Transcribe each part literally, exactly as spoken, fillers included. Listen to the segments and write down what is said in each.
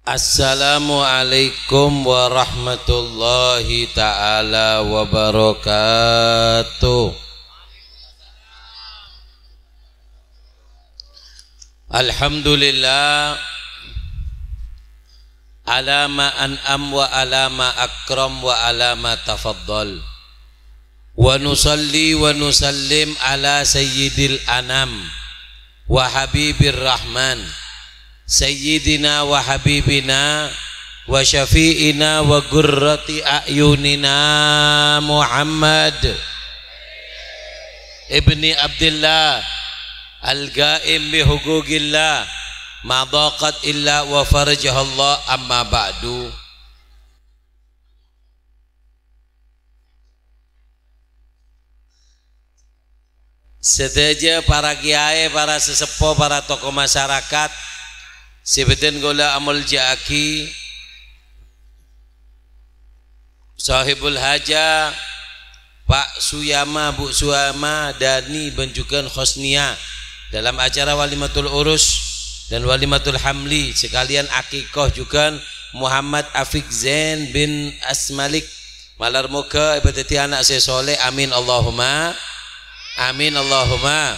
Assalamualaikum warahmatullahi ta'ala wabarakatuh. Alhamdulillah, ala ma an'am wa ala ma akram wa ala ma tafaddal. Wa nusalli wa nusallim ala sayyidil anam wa habibir rahman, sayyidina wa habibina wa syafi'ina wa qurrati a'yunina Muhammad ibni Abdillah, al-qaim bi huquqillah, ma dhaqat illa wa farajahallah, amma ba'du. Sadhâjâ para kiyaè, para saseppo, para toko masyarakat sè bhâdhân kaulâ amoljâ'aghi, Sohibul Haja, Pak Suyama, Bu Suyama, Dani, bân jhughân Hosnia dalam acara Walimatul Urus dan Walimatul Hamli, sakaliyan akikoh jhughân Muhammad Afik Zain bin Asmalik. Malar moghâ èpadhâddhi ana' sè soleh. Amin, Allahumma. Amin, Allahumma.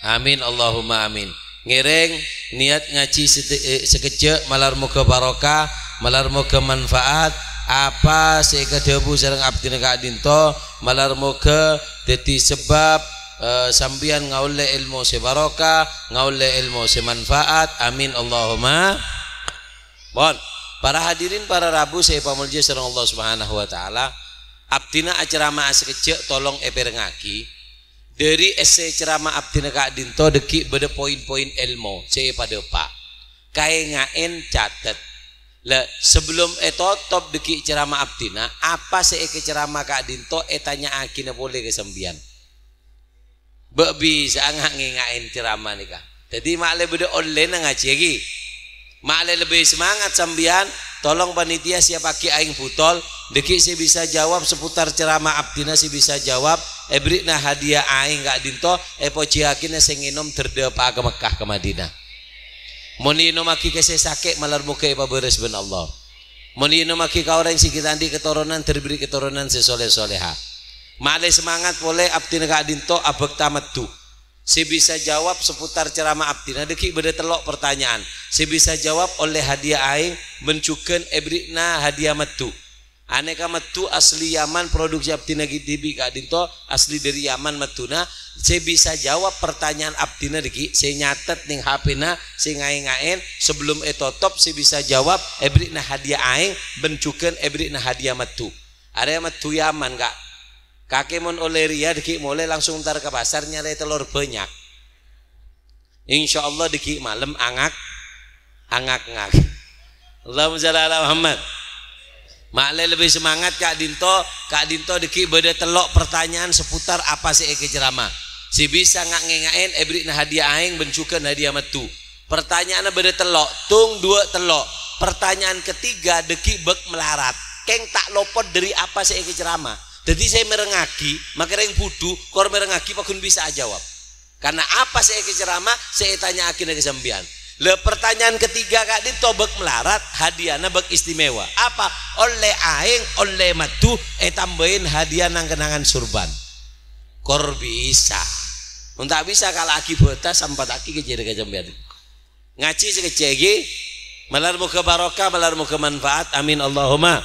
Amin, Allahumma, amin. Ngèrèng niyat ngajhi sete-, eh, sakejjhâ', malar moghâ barokah, malar moghâ manfaat. Apa sè èkadhâbu sareng abdhina ka'dhinto, malar moghâ dhâddhi sabâb, eh, sampèyan ngaollè èlmo sè barokah, ngaollè èlmo sè manfaat. Amin, Allahumma. Pon, para hadirin, para rabu sè èpamoljâ sareng Allah Subhanahu wa Ta'ala, abdhina acerama'a sakejjhâ' tolong èpèrengngaghi. Dhâri èssè cerama abdhina ka'dhinto dhâggi' bâdâ poin-poin èlmo sè èpadâpa'. Kaènga'è, catet. La, sabellum ètotop dhâggi' cerama abdhina, apa sè èkacerama ka'dhinto ètanya'aghina polè ka sampèyan. Bâ' bisa'a nga'-ngènga'è cerama nèka. Dhâddhi, ma'lè bâdâ ollèna ngajhiyâghi. Ma'lè lebbi semangat sampèyan, tolong panitia siapaghi aèng butol, dhâggi' sè bisa jawab seputar cerama abdhina sè bisa jawab, èberri'na hadiah aèng ka'dhinto, èpojiyâghina sè ngènom dâr-dâpa'a ka Mekkah ka Madinah. Mon ènommaghi ka sè sakè', malar moghâ èpabârâs bân Allah. Mon ènommaghi ka orèng sè ghi' ta' andi' katoronan, dâr èberri' katoronan sè soleh-soleha. Ma'lè semangat polè abdhina ka'dhinto abhâkta maddhu. Sè bisa jawab seputar cerama abdhina dhâggi' bâdâ tello' partanya'an. Sè bisa jawab ollè hadiah aèng bân jhughân èberri'na hadiah maddhu. Anèka maddhu asli Yaman, produksi abdhina ghi' dhibi' ka'dhinto, asli dhâri Yaman maddhuna. Sè bisa jawab partanya'an abdhina dhâggi', sè nyatet neng H P-na, sè ngaènga'è, sabellum ètotop, sè bisa jawab èberri'na hadiah aèng bân jhughân èberri'na hadiah maddhu. Arèya maddhu Yaman, Ka'. Kakè mon ollè rèya dhâggi' molè langsung entar ka pasar nyarè tellor bânnya'. Insyaallah dhâggi' malem angak-, angak-ngak. Allahumma shalli ala Muhammad. Ma'lè lebbi semangat ka'dhinto, ka'dhinto dhâggi' bâdâ tello' partanya'an seputar apa sè èkacerama. Sè bisa nga'-ngènga'è èberri'na hadiah aèng bân jhughân hadiah maddhu. Partanya'anna bâdâ tello', tung duwâ' tello'. Partanya'an ketiga dhâggi' bâk malarat. Kèng ta' lopot dhâri apa sè èkacerama. Dhâddhi sè mèrengngaghi, makkè rèng budhu, kor mèrengngaghi paggun bisa ajâwâb. Karna apa sè èkacerama, sè ètanya'aghina ka sampèyan. La, partanya'an ketiga ka'dhinto bâk malarat, hadiahna bâk istimewa. Apa? Ollè aèng, ollè maddhu, ètambâi hadiah nang-kennangan sorban. Kor bisa. Mon ta' bisa, kala'aghi bâta, sampataghi ka jârèya ka sampèyan. Ngajhi sakejjhâ' ghi. Malar moghâ barokah, malar moghâ manfaat. Amin, Allahumma.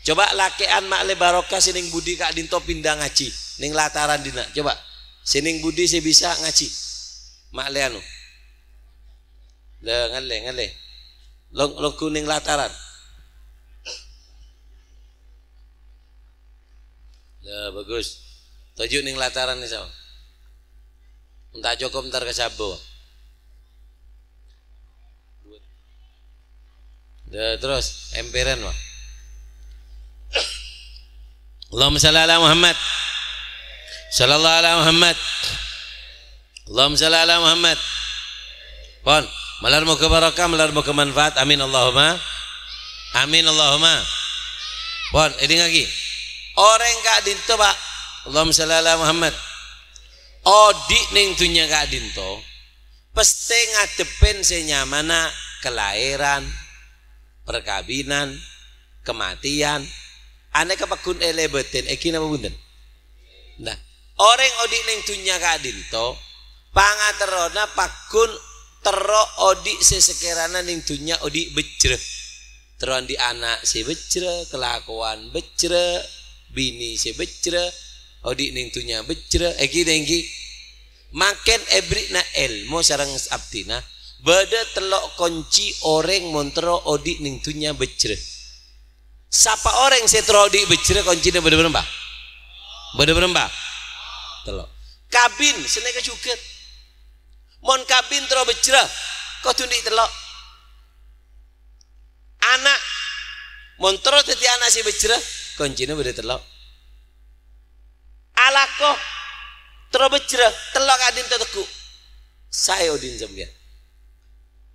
Coba lakè'an ma'lè barokah sè neng budi ka'dhinto pinda ngajhi. Neng lataran dinna'. Coba. Sè neng budi sè bisa ngajhi. Ma'lè anu. La, ngallè, ngallè. Long-, longghu neng lataran. La, bagus. Toju' neng lataran nèka, Sam. Mon ta' cokop entar ka Sabo. Ya, terros, emperan, Pak. Allahumma shalli ala Muhammad. Shallallahu ala Muhammad. Allahumma shalli ala Muhammad. Pon, malar moghâ barokah, malar moghâ manfaat. Amin Allahumma. Amin Allahumma. Pon, èdingngaghi. Orèng ka'dhinto, Pak. Allahumma shalli ala Muhammad. Odi' neng dhunnya ka'dhinto. Pastè ngadhebbhi sè nyamana kalaèran, parkabinan, kamatèyan, anèka paggun èlèbâdhi, èngghi napa bhunten? Nah, orèng odi' neng dhunnya ka'dinto, pangaterrona paggun terro odi' sè sakèrana neng dhunnya odi' bhâjjhrâ. Terro andi' ana' sè bhâjjhrâ, kalakowan bhâjjhrâ, binè sè bhâjjhrâ, odi' neng dhunnya bhâjjhrâ, èngghi, èngghi. Mangkèn èbherri'na èlmo sareng abdhina, bâdâ tello' konci orèng mon terro odi' neng dhunnya bhâjjhrâ. Sapa orèng sè terro odi' bhâjjhrâ, koncina bâdâ bârâmpa? Bâdâ bârâmpa? Tello'. Kabin, sanèka jhughân. Mon kabin terro bhâjjhrâ, kodhu andi' tello'. Ana', mon terro dhâddhi ana' sè bhâjjhrâ, koncina bâdâ tello'. Alako, terro bhâjjhrâ, tello' ka'dinto tegghu'. Saè odi'na sampèyan.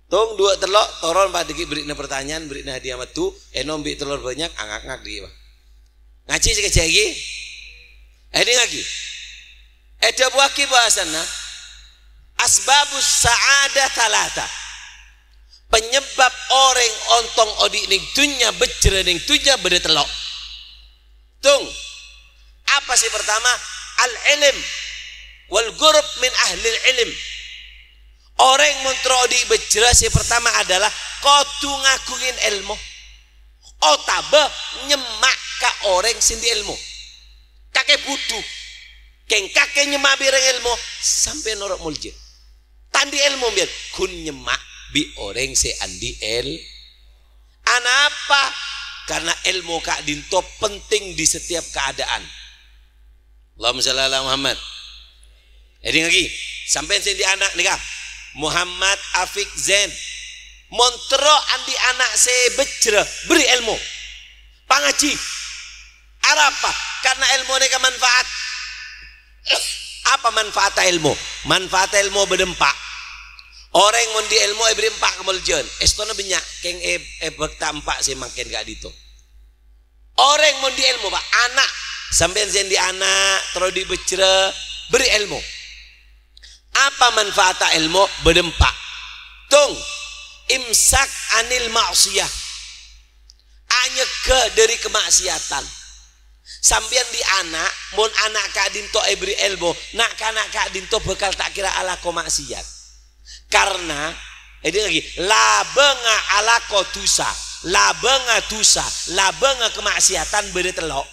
Tong duwâ' tello', toron padâ ghi' bherri'na pertanyaan, bherri'na hadiah madhu, ènom bi' tello' bânnya', angak-ngak dhi', Pak. Ngajhi sakejjhâ' ghi. Èdingngaghi. Èdhâbuwâghi bhâsana, asbabus sa'adah thalatha. Penyebab orèng ontong odi' neng dhunnya, bhâjjhrâ neng dhunnya bâdâ tello'. Tong, apa sè pertama? Al-ilm wal ghurub min ahlil ilm. Orèng mon terro odi' bhâjjhrâ sè pertama adalah kodhu ngaghungè èlmo. Otabâ nyemma' ka orèng sè andi' èlmo. Kakè budhu. Kèng kakè nyemma' bi' orèng èlmo, sampèyan noro' molja. Ta' andi' èlmo, mbiyan, ghun nyemma' bi' orèng sè andi' èl-, anapa? Karna èlmo ka'dinto penting di setiap keadaan. Allahumma shalli ala Muhammad. Èdingngaghi, sampèyan sè andi' ana' nèka, Muhammad Afik Zain. Mon terro andi' ana' sè bhâjjhrâ, bherri' èlmo. Pangajhi. Arapa? Karna èlmo nèka manfaat. Apa manfaatta èlmo? Manfaatta èlmo bâdâ empa'. Orèng mon andi' èlmo èbherri' empa' kamoljâ'ân. Èstona bânnya', kèng è-, èbhâkta empa' sè mangkèn ka'dinto. Orèng mon andi' èlmo, Pak, ana', sampèyan sè andi' ana', terro odi' bhâjjhrâ, bherri' èlmo. Apa manfaatta èlmo? Bâdâ empa'. Tong, imsak anil ma'siyah. Anyegghâ dâri kama'siyatan. Sampèyan andi' ana', mon ana' ka'dinto èbherri' èlmo, na'-kana' ka'dinto bhâkal ta' kèra alako ma'siyat. Karna, èdingngaghi, labângnga alako dhusa, labângnga dhusa, labângnga kama'siyatan bâdâ tello'.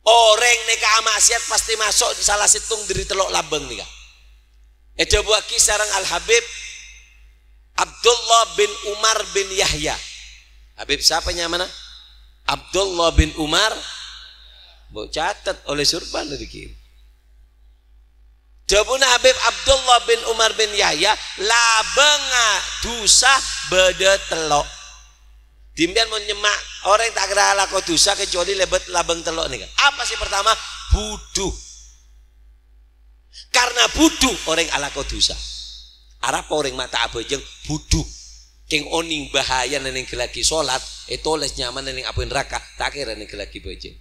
Orèng nèka ama'siyat pastè maso' sala sèttong dâri tello' labâng nèka. Èdhâbuwâghi sareng Al-Habib Abdullah bin Umar bin Yahya. Habib sapa nyamana? Abdullah bin Umar. Mbok catet oleh surban nèka. Dhâbuna Habib Abdullah bin Umar bin Yahya, labângnga dhusa bâdâ tello'. Dhimbiyân mon nyemma' orèng ta' kèra alako dhusa kecuali lèbât labâng tello' nèka. Apa sè pertama? Budhu. Karna budhu orèng alako dhusa. Arapa orèng ma' ta' abhâjâng? Budhu. Kèng onèng bahayana nèngghâllaghi solat, ètolès nyamana nèng apoy naraka, ta' kèra nèngghâllaghi bhâjâng.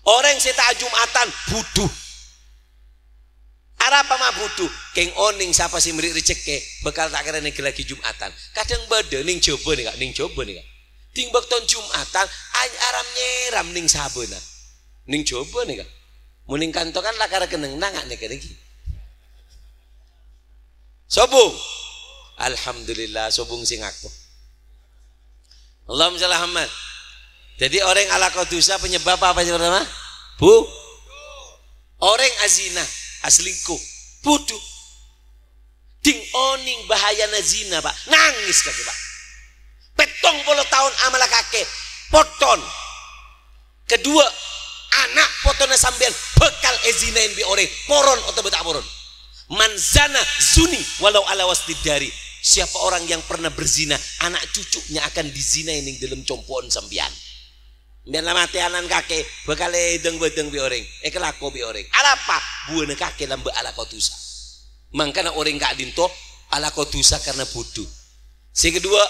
Orèng sè ta' ajum'atan, budhu. Arapa ma' budhu? Kèng onèng sapa sè mèrè' rejhekkè, bhâkal ta' kèra nèngghâllaghi Jum'atan. Kadhâng bâdâ nèng Jhâbâ nèka, nèng Jhâbâ nèka. Dhing bâkto Jum'atan, a-, aram-nyèram nèng sabâna. Nèng Jhâbâ nèka. Mon nèng kanto kan lakar kennengngan nèka nèka. Sobung. Alhamdulillah, sobung sè ngako. Allahumma shalli Muhammad. Jadi, orèng alako dhusa penyebab apa sè pertama? Bu. Orèng azina, aselingkuh. Budhu. Dhing onèng bahayana zina, Pak. Nangès kakè, Pak. Pèttong polo taon amalla kakè. Potton. Kedua, ana' potona sampèyan bhâkal èzinaè bi' orèng, poron otabâ ta' poron. "Man zana zuni walau ala wasnid dari." Siapa orang yang pernah berzina, anak cucunya akan dizinaè nèng dâlem compo'na sampèyan. Sampèyan la matè ana'na kakè, bhâkal èdâng-bâdâng bi' orèng, èkalako bi' orèng. Arapa? Buwâna kakè lambâ' alako dhusa. Mangkana orèng ka'dinto alako dhusa karna budhu. Sè kedua,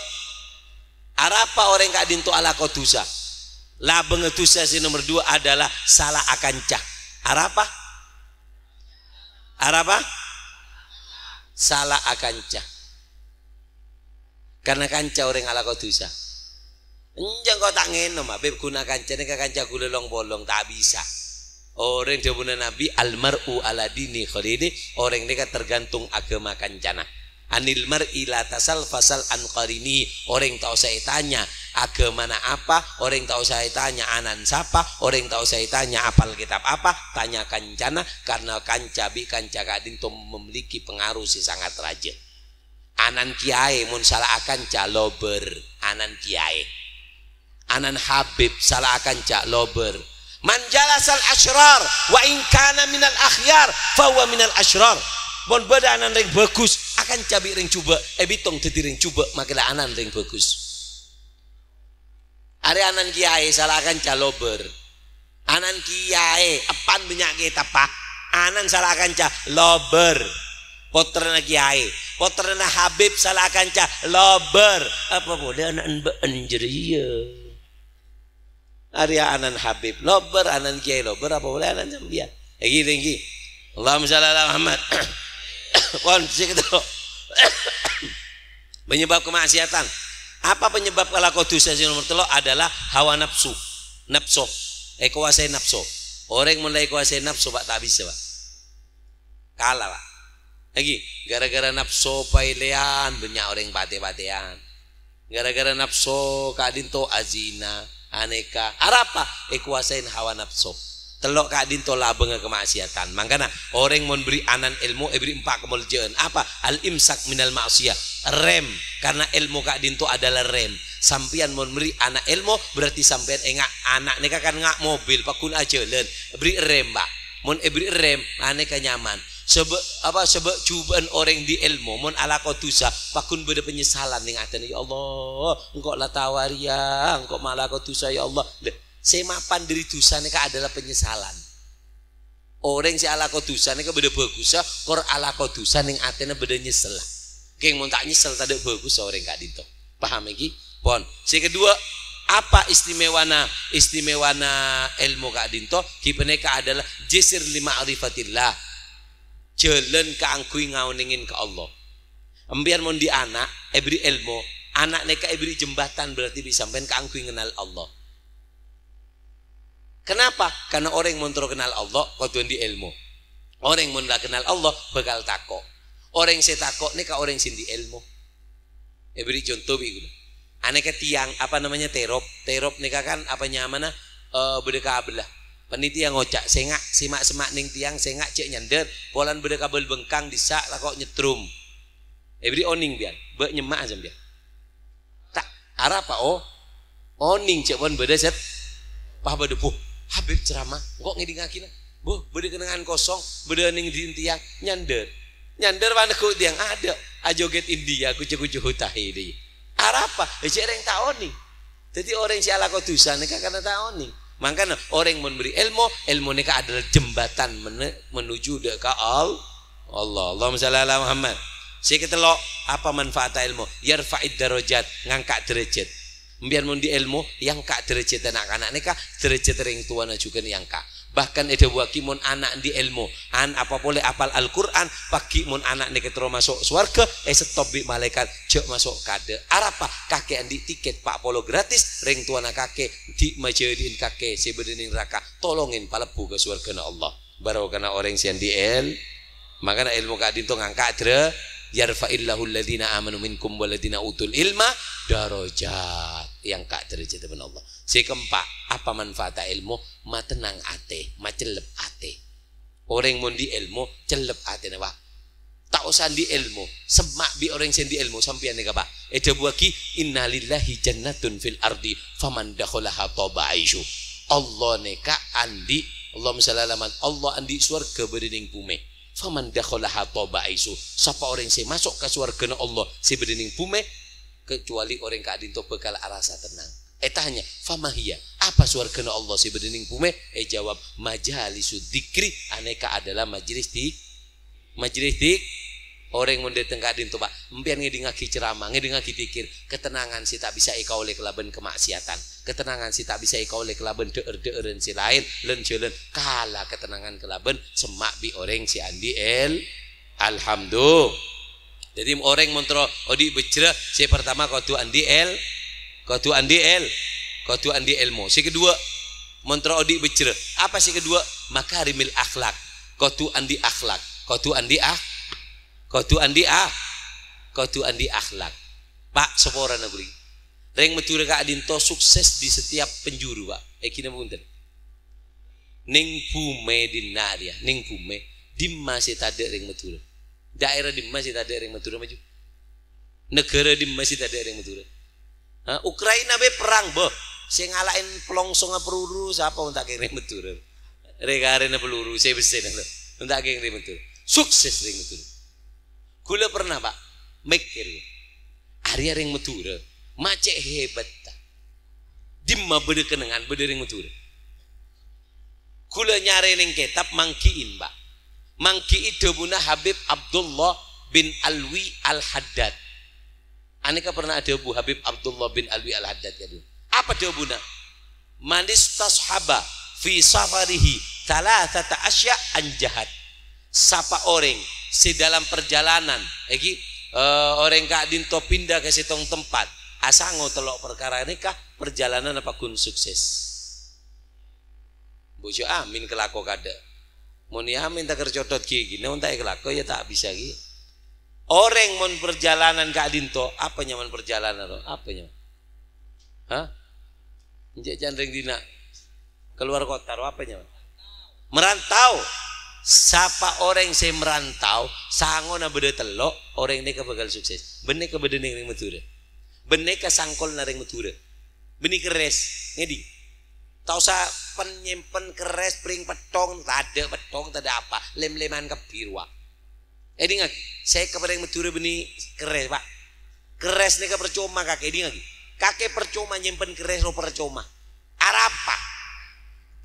arapa orèng ka'dinto alako dhusa? Labângnga dhusa sè nomer dua adalah sala akanca. Arapa? Arapa? Sala akanca. Karna kanca orèng alako dhusa. Enjâ' engko' ta' ngènom, Habib, ghuna kanca nèka kanca ghulâ long-polong, ta' bisa. Orèng dhâbuna Nabi, "Al mar'u ala dini khalili," orèng nèka tergantung aghâma kancana. "Anil mar'i la tasal fasal an qarini," orèng ta' osa ètanya aghâmana apa, orèng ta' osa ètanya ana'na sapa, orèng ta' osa ètanya apal kètab apa, tanya kancana, karna kanca bi' kanca ka'dinto memiliki pengaruh sè sangat rajâ. Ana'na kèyaè mon sala akanca lobâr, ana'na kèyaè. Ana'na habib sala akanca lobâr. "Man jalasal asyrar wa in kana minal akhyar, fahuwa minal asyrar." Mon bâdâ ana'na rèng bhâghus, akanca bi' rèng jhubâ', èbitong dhâddhi rèng jhubâ', makè la ana'na rèng bhâghus. Arè ana'na kèyaè sala akanca lobâr. Ana'na kèyaè, eppa'na bânnya' kètabbhâ. Ana'na sala akanca lobâr. Pottrana kèyaè, pottrana habib sala akanca lobâr. Apa polè ana'na bâ'na jârèya? Arèya ana'na habib lobâr, ana'na kèyaè lobâr, apa polè ana'na sampèyan? Èngghi, èngghi. Allahumma shalli ala Muhammad. Pon, sè katello'. Penyebab kemaksiatan. Apa penyebab alako dhusa sè nomer tello' adalah hawa nafsu. Nafsu. Èkowasai nafsu. Orèng mon la èkowasai nafsu, Pak, ta' bisa, Pak. Kala, Pak. Èngghi, gara-gara nafsu paèlèyan, bânnya' orèng patè-patèyan. Gara-gara nafsu ka'dinto azina, anèka. Arapa? Èkowasaè hawa nafsu. Tello' ka'dinto labângnga kamaksiatan. Mangkana, orèng mon bherri' ana'na èlmo, èbherri' empa' kamoljâ'ân. Apa? Al-imsak minal ma'siyah. Rem. Karna èlmo ka'dinto adalah rem. Sampèyan mon bherri' ana' èlmo, berarti sampèyan enga' ana' nèka kan nga' mobil, paggun ajhâlân. Bherri' rem, Pak. Mon èbherri' rem, anèka nyaman. Sabâ', apa, sabâ' jhubâ'ân orèng andi' èlmo, mon alako dhusa, paggun bâdâ panyesalan neng atèna, "Ya Allah, engko' la tao arèya, engko' ma' alako dhusa, ya Allah." Lha, sè mapan dhâri dhusa nèka adalah panyesalan. Orèng sè alako dhusa nèka bâdâ bhâghussa, kor alako dhusa neng atèna bâdâ nyesella. Kèng mon ta' nyesel, tadâ' bhâghussa orèng ka'dinto. Paham èngghi? Pon. Sè kedua, apa istimewana, istimewana èlmo ka'dinto? Ghi panèka adalah jisr li ma'rifatillah. Jhâlân kaangghuy ngaonèngè ka Allah. Empèyan mon andi' ana', èbherri' èlmo, ana' nèka èbherri' jembatan berarti bi' sampèyan kaangghuy ngennal Allah. Kenapa? Karena orèng mon terro kennal Allah, kodhu andi' èlmo. Orèng mon la kennal Allah, bhâkal tako'. Orèng sè tako' nèka orèng sè andi' èlmo. Èbherri' conto bi' kaulâ. Anèka tèyang, apa namanya, terop. Terop nèka kan, apa nyamana, eh, bâdâ kabella. Panitia ngoca', "Sènga', sèma'-sèma' neng tèyang, sènga' jhâ' nyandâr, polana bâdâ kabel bengkang dissa' tako' nyetrum." Èbherri' onèng, biyân. Bâ' nyemma'a sampèyan. Ta', arapa, oh? Onèng jhâ' pon bâdâ set. Pas bâdâ, "Buh, Habib ceramah, engko' ngèdingngaghi, na. Buh, bâdâ kennengngan kosong, bâdâ neng dhin tèyang, nyandâr." Nyandâr paneggu' tèyang, adâ', ajogèt India, kucu-kucu hutahi dhi. Arapa? È, jhâ' rèng ta' onèng. Dhâddhi orèng sè alako dhusa nèka karna ta' onèng. Mangkana orèng mon bherri' èlmo, èlmo nèka adalah jembatan mene-, menuju dâ' ka Al-, Allah. Allahumma shalli ala Muhammad. Sè katello', apa manfaat èlmo? Yarfa'id darajat, ngangka' dârâjhât. Empèyan mon andi' èlmo, èangka' dârâjhât na'-kana' nèka, dârâjhât rèng towana jhughân èangka'. Bahkan èdhâbuwâghi mon ana' andi' èlmo, an apa polè apal Al-Qur'an, paggi' mon ana' nèka terro maso' sowarghâ, èsettop bi' malaèkat, "Jhâ' maso' kadâ'." Arapa? Kakè andi' tiket pa' polo gratis, rèng towana kakè, dhi' majâdhi'in kakè sè bâdâ neng naraka, tolongèn palebbhu ka sowarghâna Allah. Barokana orèng sè andi' èl-, mangkana èlmo ka'dinto ngangka' dârâ-, "Yarfa'illahu alladhina amanu minkum walladhina utul ilma darajat." Èangka' dârâjhât bân Allah. Sè keempat, apa manfaat èlmo? Matennang atè, macellep atè. Orèng mon andi' èlmo, cellep atèna, Pak. Ta' osa andi' èlmo, semma' bi' orèng sè andi' èlmo, sampèyan nèka, Pak. Èdhâbuwâghi, "Inna lillahi jannatun fil ardi, faman dakhalaha taba aisyu." Allah nèka andi', Allahumma shalli ala Muhammad, Allah andi' sowarghâ bâdâ neng bhumè. "Faman dakhalaha taba aisyu." Sapa orèng sè maso' ka sowarghâna Allah sè bâdâ neng bhumè, kecuali orèng ka'dinto bhâkal arassa tennang. Ètanya, "Fama hiya?" Apa sowarghâna Allah sè bâdâ neng bhumè? Èjâwâb, "Majalisu dzikri," anèka adalah majelis di-, majelis di-, orèng mon dâteng ka'dinto, Pak, empèyan ngèdingngaghi ceramah, ngèdingngaghi dzikir, katennangan sè ta' bisa èkaollè kalabân kamaksiatan, katennangan sè ta' bisa èkaollè kalabân dâ'er-dâ'errân sè laèn, lan jhâlân kala katennangan kalabân semma' bi' orèng sè andi' èl-, Alhamdulillah. Dhâddhi, orèng mon terro odi' bhâjrâ, sè pertama kodhu andi' èl-, kodhu andi' èl-, kodhu andi' èlmo. Sè kedua, mon terro odi' bhâjrâ, apa sè kedua? Makarimil akhlak. Kodhu andi' akhlak. Kodhu andi' ah-, kodhu andi' ah-, kodhu andi' akhlak. Pa', saporana ghuli. Rèng Madhurâ ka'dinto sukses di setiap penjuru, Pa'. È ghina ponten. Neng bhumè dinna' rèya, neng bhumè, dimma sè tadâ' rèng Madhurâ? Daerah dimma sè tadâ' rèng Madhurâ maju? Naghârâ dimma sè tadâ' rèng Madhurâ? Ha? Ukraina bhâi perrang, bâh. Sè ngala'è pelongsongnga Peluru sapa mon ta' kèng rèng Madhurâ? Rè-karèna Peluru, sè bessèna, mon ta' kèng rèng Madhurâ. Sukses rèng Madhurâ. Ghulâ pernah, Pa', mèkkèr, arèya rèng Madhurâ, ma' cè' hebatta. Dimma bâdâ kennengngan bâdâ rèng Madhurâ? Ghulâ nyarè neng kètab mangghi'i, Pa'. Mangghi'i dhâbuna Habib Abdullah bin Alwi Al-Haddad. Anèka pernah adhâbu Habib Abdullah bin Alwi Al-Haddad ka'dinto. Apa dhâbuna? "Man istashaba fi safarihi thalathata asya' anjahat." Sapa orèng sè dalam perjalanan, èghi, eh, orèng ka'dinto pinda ka sèttong tempat, asango tello' parkara nèka, parjalananna paggun sukses. Bojo amin kalako kadâ'. Mon ya amin takèr cotot gigina, mon ta' èkalako ya ta' bisa ghi. Orèng mon perjalanan ka'dinto, apa nyamana perjalanan, ro? Apa nyamana? Hah? Enjâ' can rèng dinna'. Keluar kota, ro, apa nyamana? Merantau. Sapa orèng sè merantau, sangona bâdâ tello', orèng nèka bhâkal sukses. Bânnè ka bâdâ neng rèng Madhurâ. Bânnè ka sangkolna rèng Madhurâ. Bânnè kerrès, ngèdhing. Ta' osa pen-, nyèmpen kerrès, pring pettong, tadâ' pettong, tadâ' apa, lem-leman kabbhi rowa. Èdhingngaghi, sè èkaparèng Madhurâ bânnè kerrès, Pa'. Kerrès nèka parcoma, kakè, èdhingngaghi. Kakè parcoma nyèmpen kerrès, ro, parcoma. Arapa?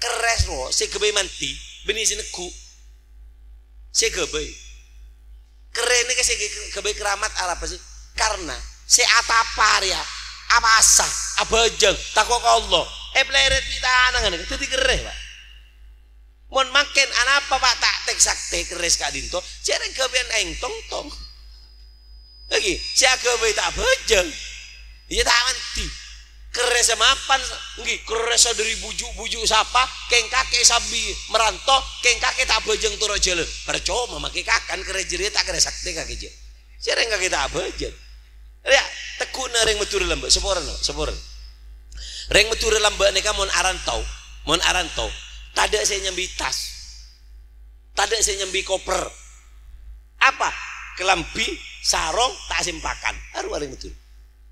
Kerrès, ro, sè ghâbây mandi, bânnè sè neggu'. Sè ghâbây. Kerrès nèka sè ghâbây keramat arapa sih? Karna sè atapa rèya apasa, abhâjâng, tako' ka Allah. Èplèrèt bi' tana ngènè, dhâddhi kerrès, Pa'. Mon mangkèn anapa, Pa', ta' tèk-saktè kerrès ka'dinto? Jhâreng ghâbâyân èng tong-tong. Lagi, sè aghâbây ta' abhâjâng. Iyâ ta' mandi. Kerrès mapan, ènggi, kerrès dhâri bhuju'-bhuju' sapa, kèng kakè sambi maranto, kèng kakè ta' abhâjâng toro' jhâlân. Parcoma makè kakan kerrès jârèya ta' kerrès saktè kakè jâ. Jhâreng kakè ta' abhâjâng. Rèya, tegghu'na rèng Madhurâ lambâ', saporana, saporana. Rèng Madhurâ lambâ' nèka mon aranto, mon aranto, tadâ' sè nyambi tas. Tadâ' sè nyambi koper. Apa? Kalambhi, sarong, ta' asempakan. Arowa rèng Madhurâ.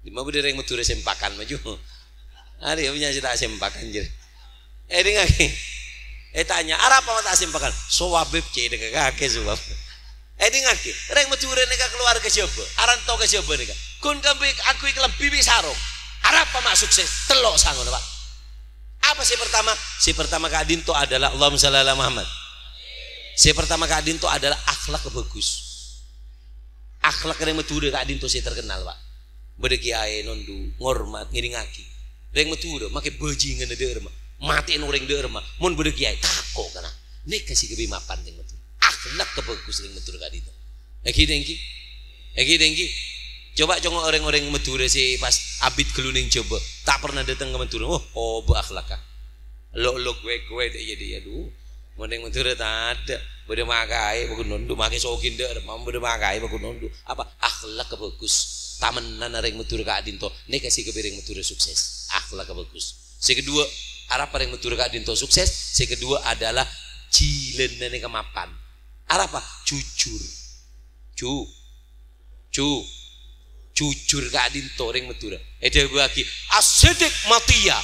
Dimma bâdâ rèng Madhurâ sempakan maju? Arèya punya sè ta' asempakan, jârèya. Èdhingngaghi. Ètanya, "Arapa ma' ta' asempakan?" "Sowab, Bib, cè' dâ' ka kakè sowab." Èdhingngaghi, rèng Madhurâ nèka kalowarga Jhâbâ, aranto ka Jhâbâ nèka. Ghun kaangghuy kalambhi bi' sarong. Arapa ma' sukses? Tello' sangona, Pa'. Apa sè pertama? Sè pertama ka'dinto adalah, Allahumma shalli ala Muhammad. Sè pertama ka'dinto adalah akhlak bhâghus. Akhlak rèng Madhurâ ka'dinto sè terkenal, Pa'. Bâdâ kèyaè nondhu, ngormat, ngèdingngaghi. Rèng Madhurâ makè bhâjinganna dâ' remma, matè'ana orèng dâ' remma. Mon bâdâ kèyaè, tako' kana. Nèka sè ghâbây mapan rèng Madhurâ. Akhlak bhâghus rèng Madhurâ ka'dinto. Ènggi, ènggi. Ènggi, ènggi. Coba congo' rèng-orèng Madhurâ sè pas abit ghâllu neng Jhâbâ, ta' pernah dâteng ka Madhurâ. Oh, obâ akhlakka. Lo'-lo' ghâbây-ghâbây dâ' iyâ, dâ' iyâ, du. Mon neng Madhurâ tadâ'. Bâdâ makaè, bâkon nondhu. Makè sogina dâ' remma, bâdâ makaè, bâkon nondhu. Apa? Akhlak bhâghus. Tamennana rèng Madhurâ ka'dinto. Nèka sè ghâbây rèng Madhurâ sukses. Akhlak bhâghus. Sè kedua, arapa rèng Madhurâ ka'dinto sukses? Sè kedua adalah jhilânna nèka mapan. Arapa? Jujur. Ju-, ju-, jujur ka'dinto rèng Madhurâ. Èdhâbuwâghi, "As-sidq matiyah."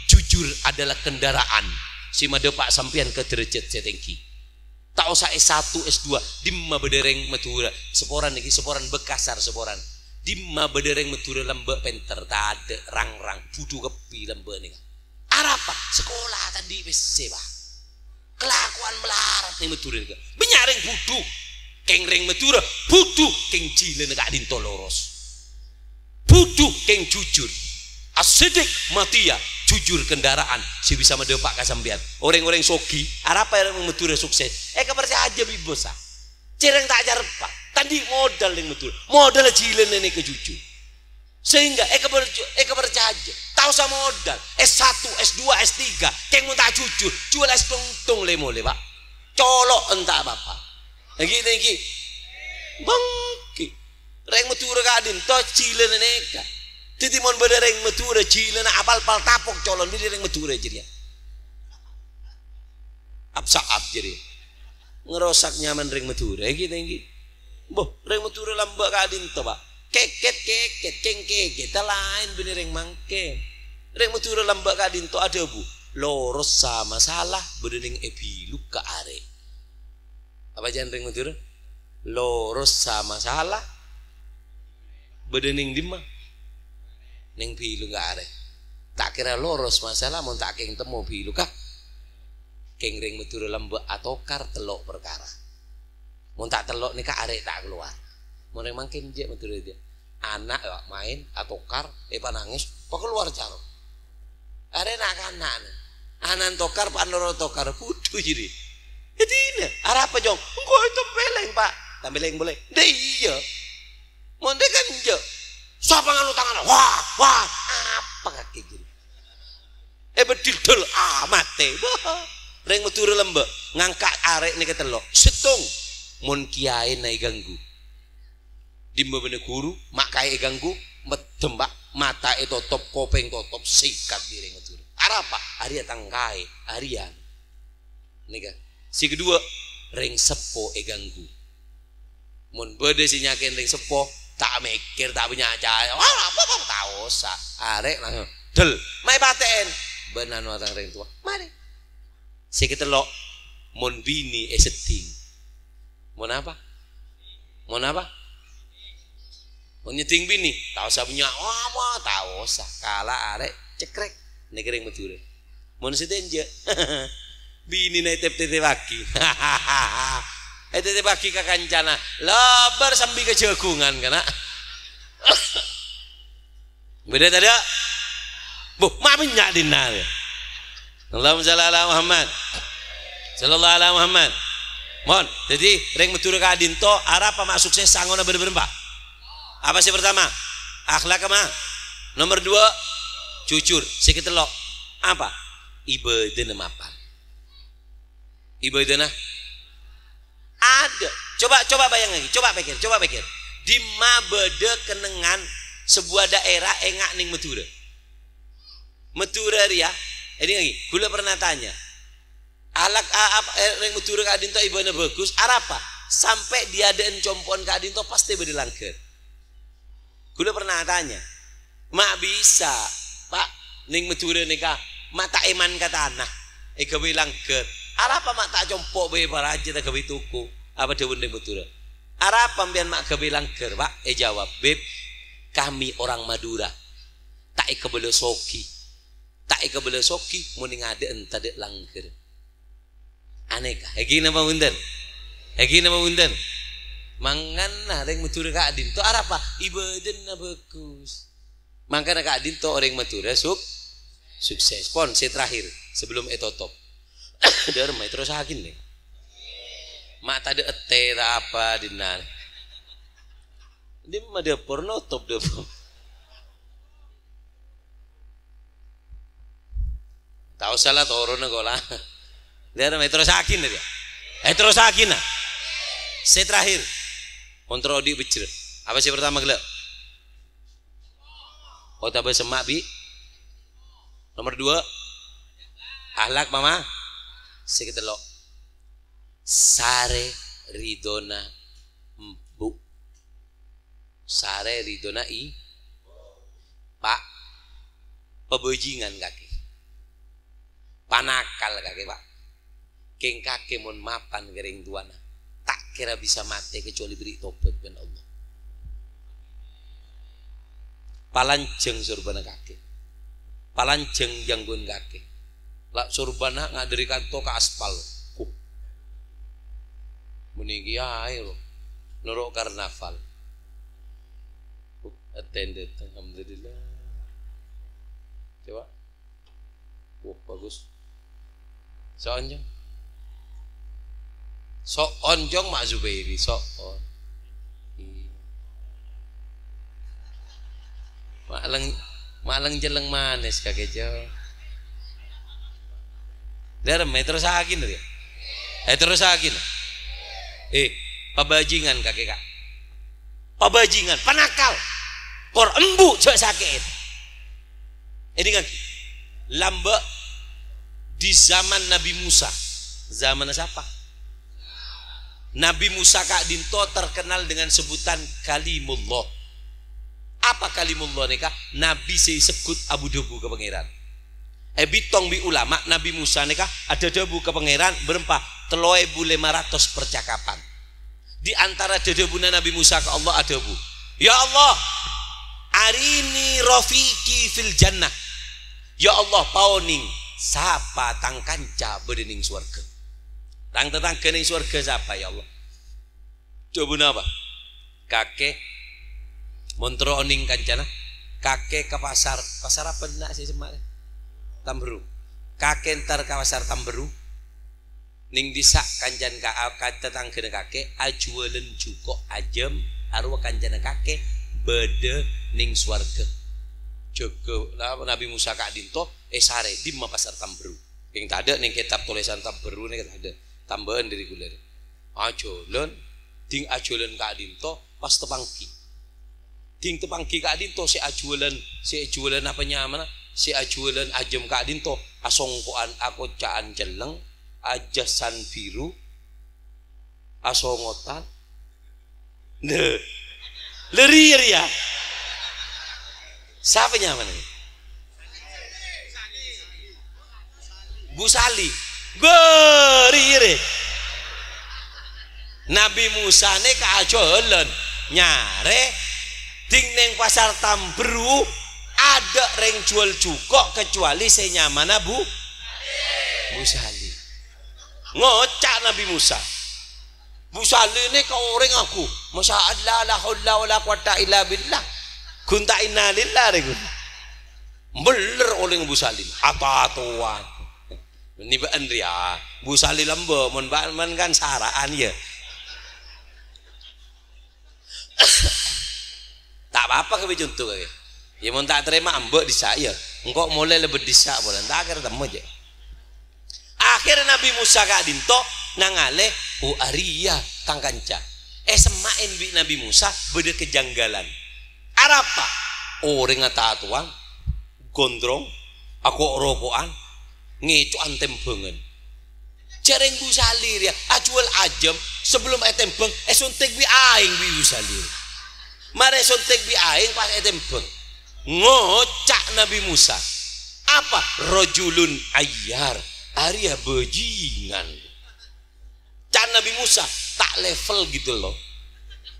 Jujur adalah kendaraan sè madâpa' sampèyan ka dârâjhât sè tèngghi. Ta' osa S satu, S dua, dimma bâdâ rèng Madhurâ. Saporana nèka, saporana Makassar, saporana. Dimma bâdâ rèng Madhurâ lambâ' pènter, tadâ', rang-rang, budhu kabbhi lambâ' nèka. Arapa? Sakola ta' andi' pèssè, Pa'. Kalakowan malarat neng Madhurâ nèka. Bânnya' rèng budhu. Kèng rèng Madhurâ budhu, kèng jhilânna ka'dinto loros. Budhu kèng jujur. As-sidq matiyah, jujur kendaraan sè bisa madâpa' ka sampèyan. Orèng-orèng soghi, arapa orèng Madhurâ sukses? Èkaparcajâ bi' bos, a. Jhârâng ta' acareppa. Andi' modal rèng Madhurâ? Modal jhilâna nèka jujur. Sehingga èkaper-, èkaparcajâ. Ta' osa modal. S satu, S dua, S tiga. Kèng mon ta' jujur, juwâl es tongtong lè-molè, Pak. Colo' enta' apa-apa. Èngghi, èngghi. Bengki. Rèng Madhurâ ka'dinto jhilâna nèka. Dhâddhi mon bâdâ rèng Madhurâ jhilâna apal-pal tapok colo'na rèng Madhurâ jârèya. Ap-sa'ap jârèya. Ngerosak nyaman rèng Madhurâ, èngghi, èngghi. Boh, rèng Madhurâ lambâ' ka'dinto, Pak. Kèkèt, kèkèt, kèng kèkèt, ta' laèn binè rèng mangkèn. Rèng Madhurâ lambâ' ka'dinto adhâbu, "Lorossa masalah, bâdâ nèng èbiluk ka arè'." Apa jhân rèng Madhurâ? "Lorossa masalah, bâdâ nèng dimma? Nèng biluk ka arè'." Ta' kèra loros masalah, mon ta' kèng temmo biluk ka. Kèng rèng Madhurâ lambâ' atokar tello' parkara. Mon ta' tello' nèka arè' ta' kalowar. Mon rèng mangkèn jâ' Madhurâ jâ'. Ana' ya maèn, atokar, èpanangès, pakalowar caro. Arè' na'-kana'. Ana' tokar, panoro tokar, kodhu jârèya. Èdina, arapa, Jong? Engko' ètambeleng, Pak. Tambeleng polè. Dâ' iyâ. Mon dâ' kan jâ'. Sapa nganu tanganna? Wah, wah. Apa kakè jârèya? Èbâdhil dâl, ah, matè. Bâh. Rèng Madhurâ lambâ', ngangka' arè' nèka tello'. Sèttong, mon kèyaèna èganggu. Dimma bâdâ ghuru, ma' kaè èganggu, meddem, Pak. Mata ètotop, kopèng totop, sikat bi' rèng Madhurâ. Arapa? Arèya tang kaè, arèya. Nèka. Sè kedua, rèng seppo èganggu. Mon bâdâ sè nyakè'è rèng seppo, ta' mèkkèr, ta' bânnya' cahaya. Wah, apa, apa, ta' osa. Arè' langsung, "Dâl, ma' èpatè'è." "Bân anu atang rèng towa." Marè. Sè katello', mon binè èsedding. Mon apa? Mon apa? Mon nyedding binè, ta' osa bânnya', "Wah, apa, ta' osa." Kala arè' cekrèk. Nèka rèng Madhurâ. Mon sè tenjâ, binèna ètep-tètèpaghi. Ètètèpaghi ka kancana. Lèbâr sambi ka jhâghungan, kana'. Bâdâ tadâ'? Buh, ma' bânnya' dinna'. Allahumma shalli ala Muhammad. Sallallahu ala Muhammad. Mon, dhâddhi rèng Madhurâ ka'dinto arapa ma' sukses sangona bârâmpa? Apa sè pertama? Akhlak apa? Nomor dua, jujur. Sè katello', apa? Ibâdâna mapan. Ibâdâna adâ'. Coba, coba bayangaghi, coba pèkkèr, coba pèkkèr. Dimma bâdâ kennengngan sebuah daerah enga' nèng Madhurâ? Madhurâ rèya, èdingaghi, ghulâ pernah tanya. Alak a-, ap-, eh, rèng Madhurâ ka'dinto ibâdâna bhâghus, arapa? Sampè' diadâ'ân compo'na ka'dinto pastè bâdâ langghâr. Ghulâ pernah atanya, "Ma' bisa, Pak, nèng Madhurâ nèka ma' ta' èman ka tana, èghâbây langghâr? Arapa ma' ta' compo' bhâi parajâ ta' ghâbây toko?" Apa dhâbuna rèng Madhurâ? "Arapa sampèyan ma' ghâbây langghâr, Pak?" Èjâwâb, "Bib, kami orang Madura, ta' èkabâlâ soghi. Ta' èkabâlâ soghi mon è ngadâ'ân tadâ' langghâr." Anèka, èghi napa bhunten? Èghi napa bhunten? Mangkana rèng Madhurâ ka'dinto arapa? Ibâdâna bhâghus. Mangkana ka'dinto orèng Madhurâ suk-, sukses. Pon, sè terakhir, sebelum ètotop. Dârma, terrosaghi, nè. Ma' tadâ' ètè ta' apa, dinna'. Dimma dâpor, notop dâpor. Ta' osa la toronna kola. Dârma, èterrosaghi, nè, ya. Èterrosaghi, nah. Sè terakhir. Kontrol odi' bejjher. Apa sè pertama ghellâ'? Otabâ semma' bi'. Nomor dua. Akhlak mama. Sè katello'. Sarè ridhona embu'. Sarè ridhona i-, Pak, pabhâjingan kakè. Panakal kakè, Pak. Kèng kakè mon mapan ka rèng towana, ta' kèra bisa matè kecuali bèrri' tobat bân Allah. Palanjhâng sorbhâna kakè. Palanjhâng jhângghuwân kakè. La' sorbhâna nga' dâri kanto ka aspal. Huh. Mènèng kèyaè, lo. Noro' karnaval. Huh, ètèndhâ, alhamdulillah. Coba. Wah, bagus. So'on, Jong. So'on, Jong, Mak Zubairi, so'on. Maleng, maleng celleng manis kakè, Jo. Dârem, èterrossaghi, ya? Èterrossaghi. Eh, pabhâjingan kakè, Ka'. Pabhâjingan, panakal. Kor embu' jhâ' sakè'è. Èdingngaghi. Lambâ' di zaman Nabi Musa. Zamanna sapa? Nabi Musa ka'dinto terkenal dengan sebutan Kalimullah. Apa Kalimullah nèka? Nabi sè èsegghut abu-dhâbu ka Pangèran. Èbitong bi' ulama, Nabi Musa nèka adhâbu ka Pangèran bârâmpa? Tello èbu lèma ratos percakapan. Di antara dhâdhâbuna Nabi Musa ka Allah adhâbu, "Ya Allah, arini rafiqi fil jannah." Ya Allah, paonèng sapa tang kanca bâdâ nèng sowarghâ. Tang tatangghâ nèng sowarghâ sapa, ya Allah? Dhâbuna apa? Kakè, mon terro onèng kancana, kakè ka pasar, pasar apa enna' sè semma'? Tamberu. Kakè entar ka pasar Tamberu. Nèng dissa' kancana ka, ka tatangghâna kakè ajhuwâlân jhuko' ajâm, arowa kancana kakè bâdâ nèng sowarghâ. Jâgâ, la, Nabi Musa ka'dinto èsarè, dimma pasar Tamberu. Kèng tadâ' nèng kètab tolèsan Tamberu nèka tadâ'. Tambâ'ân dâri ghulâ. Ajhuwâlân, ding ajhuwâlân ka'dinto pas tapangghi. Ding tapangghi ka'dinto sè ajhuwâlân, sè ajhuwâlân apa nyamana? Sè ajhuwâlân ajâm ka'dinto asongko'an, akoca'an celleng, ajhâsan biru, asongotan. Lè. Lè rèya, rèya. Sapa nyamana? Bu Sali. Bâri' rè. Nabi Musa nèka ajhuwâlân nyarè ding nèng pasar Tamberu adâ' rèng jhuwâl jhuko' kacuali sè nyamana Bu, Bu Sali. Ngoca' Nabi Musa, Bu Sali nèka orèng aku. Masya Allah, la haula wala quwata illa billah. Ghun ta' innalillah rè ghun. Beller orèng Bu Sali. Ata-atowan. Nèbâ'ân rèya. Bu Sali lambâ', mon bâ'ân kan sara'an, ya. Ta' apa-apa kabhi conto kakè. Ya, mon ta' tarèma ambâ' dissa', ya. Engko' molè lebet dissa' polè. Enta' akhèr temmo, jâ'. Akhèr Nabi Musa ka'dinto nangalè, "Oh, arèya tang kanca. Èsemma'è bi' Nabi Musa bâdâ kajanggalan." Arapa? Orèng ata-atowan, gondrong, ako'-roko'an, ngèco'an tèmbhângan. Jhâ' rèng Bu Sali rèya ajhuwâl ajâm, sabellunna ètèmbhâng, èsontek bi' aèng bi' Bu Sali. Marè èsontek bi' aèng pas ètèmbhâng. Ngoca' Nabi Musa, "Apa? Rajulun ayyar, arèya bajingan." Ca'na Nabi Musa, "Ta' level gitu loh.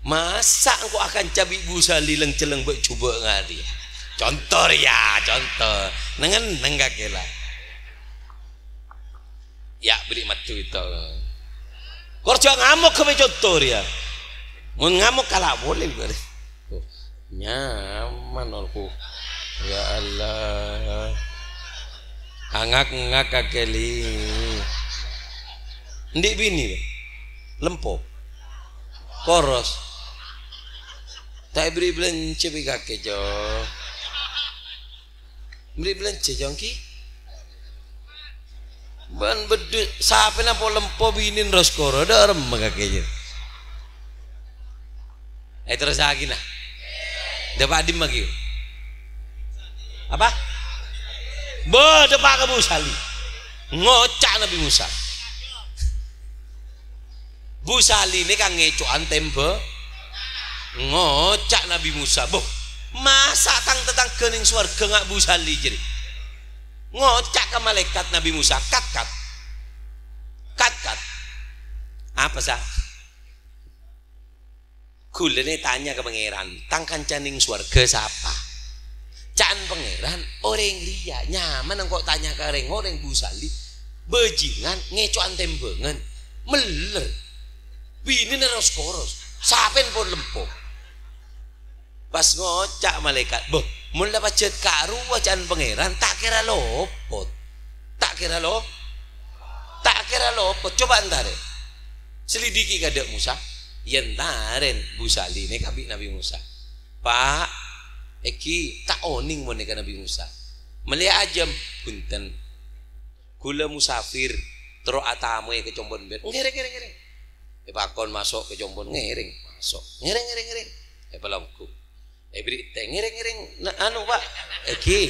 Masa' engko' akanca bi' Bu Sali leng-celleng bâ' jhubâ' ngarè?" Conto rèya, conto. Neng-enneng kakè la. Ya, bâli' maddu itu. Kor jhâ' ngamok ka conto rèya. Mon ngamok kala polè, bâri. Oh, nyaman, orko. Ya Allah. Angak-ngak kakè li. Endi' binè, Pak? Lempo. Koros. Ta' èberri' bâlânjhâ bi' kakè, Jo. Bâli bâlânjhâ, Jong, ghi. Bân beddhu, sapèna po-lempo binèn ros koro, dâ' remma kakè, jâ. Eh, terrossaghi, nah. Dâpa' dimma, ghi? Apa? Bâ, dâpa' ka Bu Sali. Ngoca' Nabi Musa. Bu Sali nèka ngèco'an tèmbhâng. Ngoca' Nabi Musa, "Boh, masa' tang tatangghâ nèng sowarghâ nga' Bu Sali jârèya?" Ngoca' ka malaèkat Nabi Musa, "Kat, kat. Kat, kat." "Apa, Sa'?" "Ghulâ nè tanya ka Pangèran, tang kanca nèng sowarghâ sapa?" Ca'na Pangèran, "Orèng rèya." "Nyaman engko' tanya ka rèng-orèng Bu Sali, bajingan ngèco'an tèmbhângan, mèller, binèna ros-koros, sapèna po-lempo." Pas ngoca' malaèkat, "Boh, mon la pajhât ka'rowa ca'na Pangèran, ta' kèra lopot. Ta' kèra lo-, ta' kèra lopot. Coba entarè. Selidiki kadâ' Musa." Yèn tarèn Bu Sali nèka bi' Nabi Musa. "Pak, Èngghi, ta' onèng mon nèka Nabbhi Musa. Mellèya ajâm, bhunten. Ghulâ musafir, terro atamowè ka compo'na bân. Ngèrèng, ngèrèng, ngèrèng. Èpakon maso' ka compo'na, ngèrèng, maso'. Ngèrèng, ngèrèng, ngèrèng. Èpalongghu. Èbèrri' tè, ngèrèng, ngèrèng. Na-, anu, Pak. Èngghi.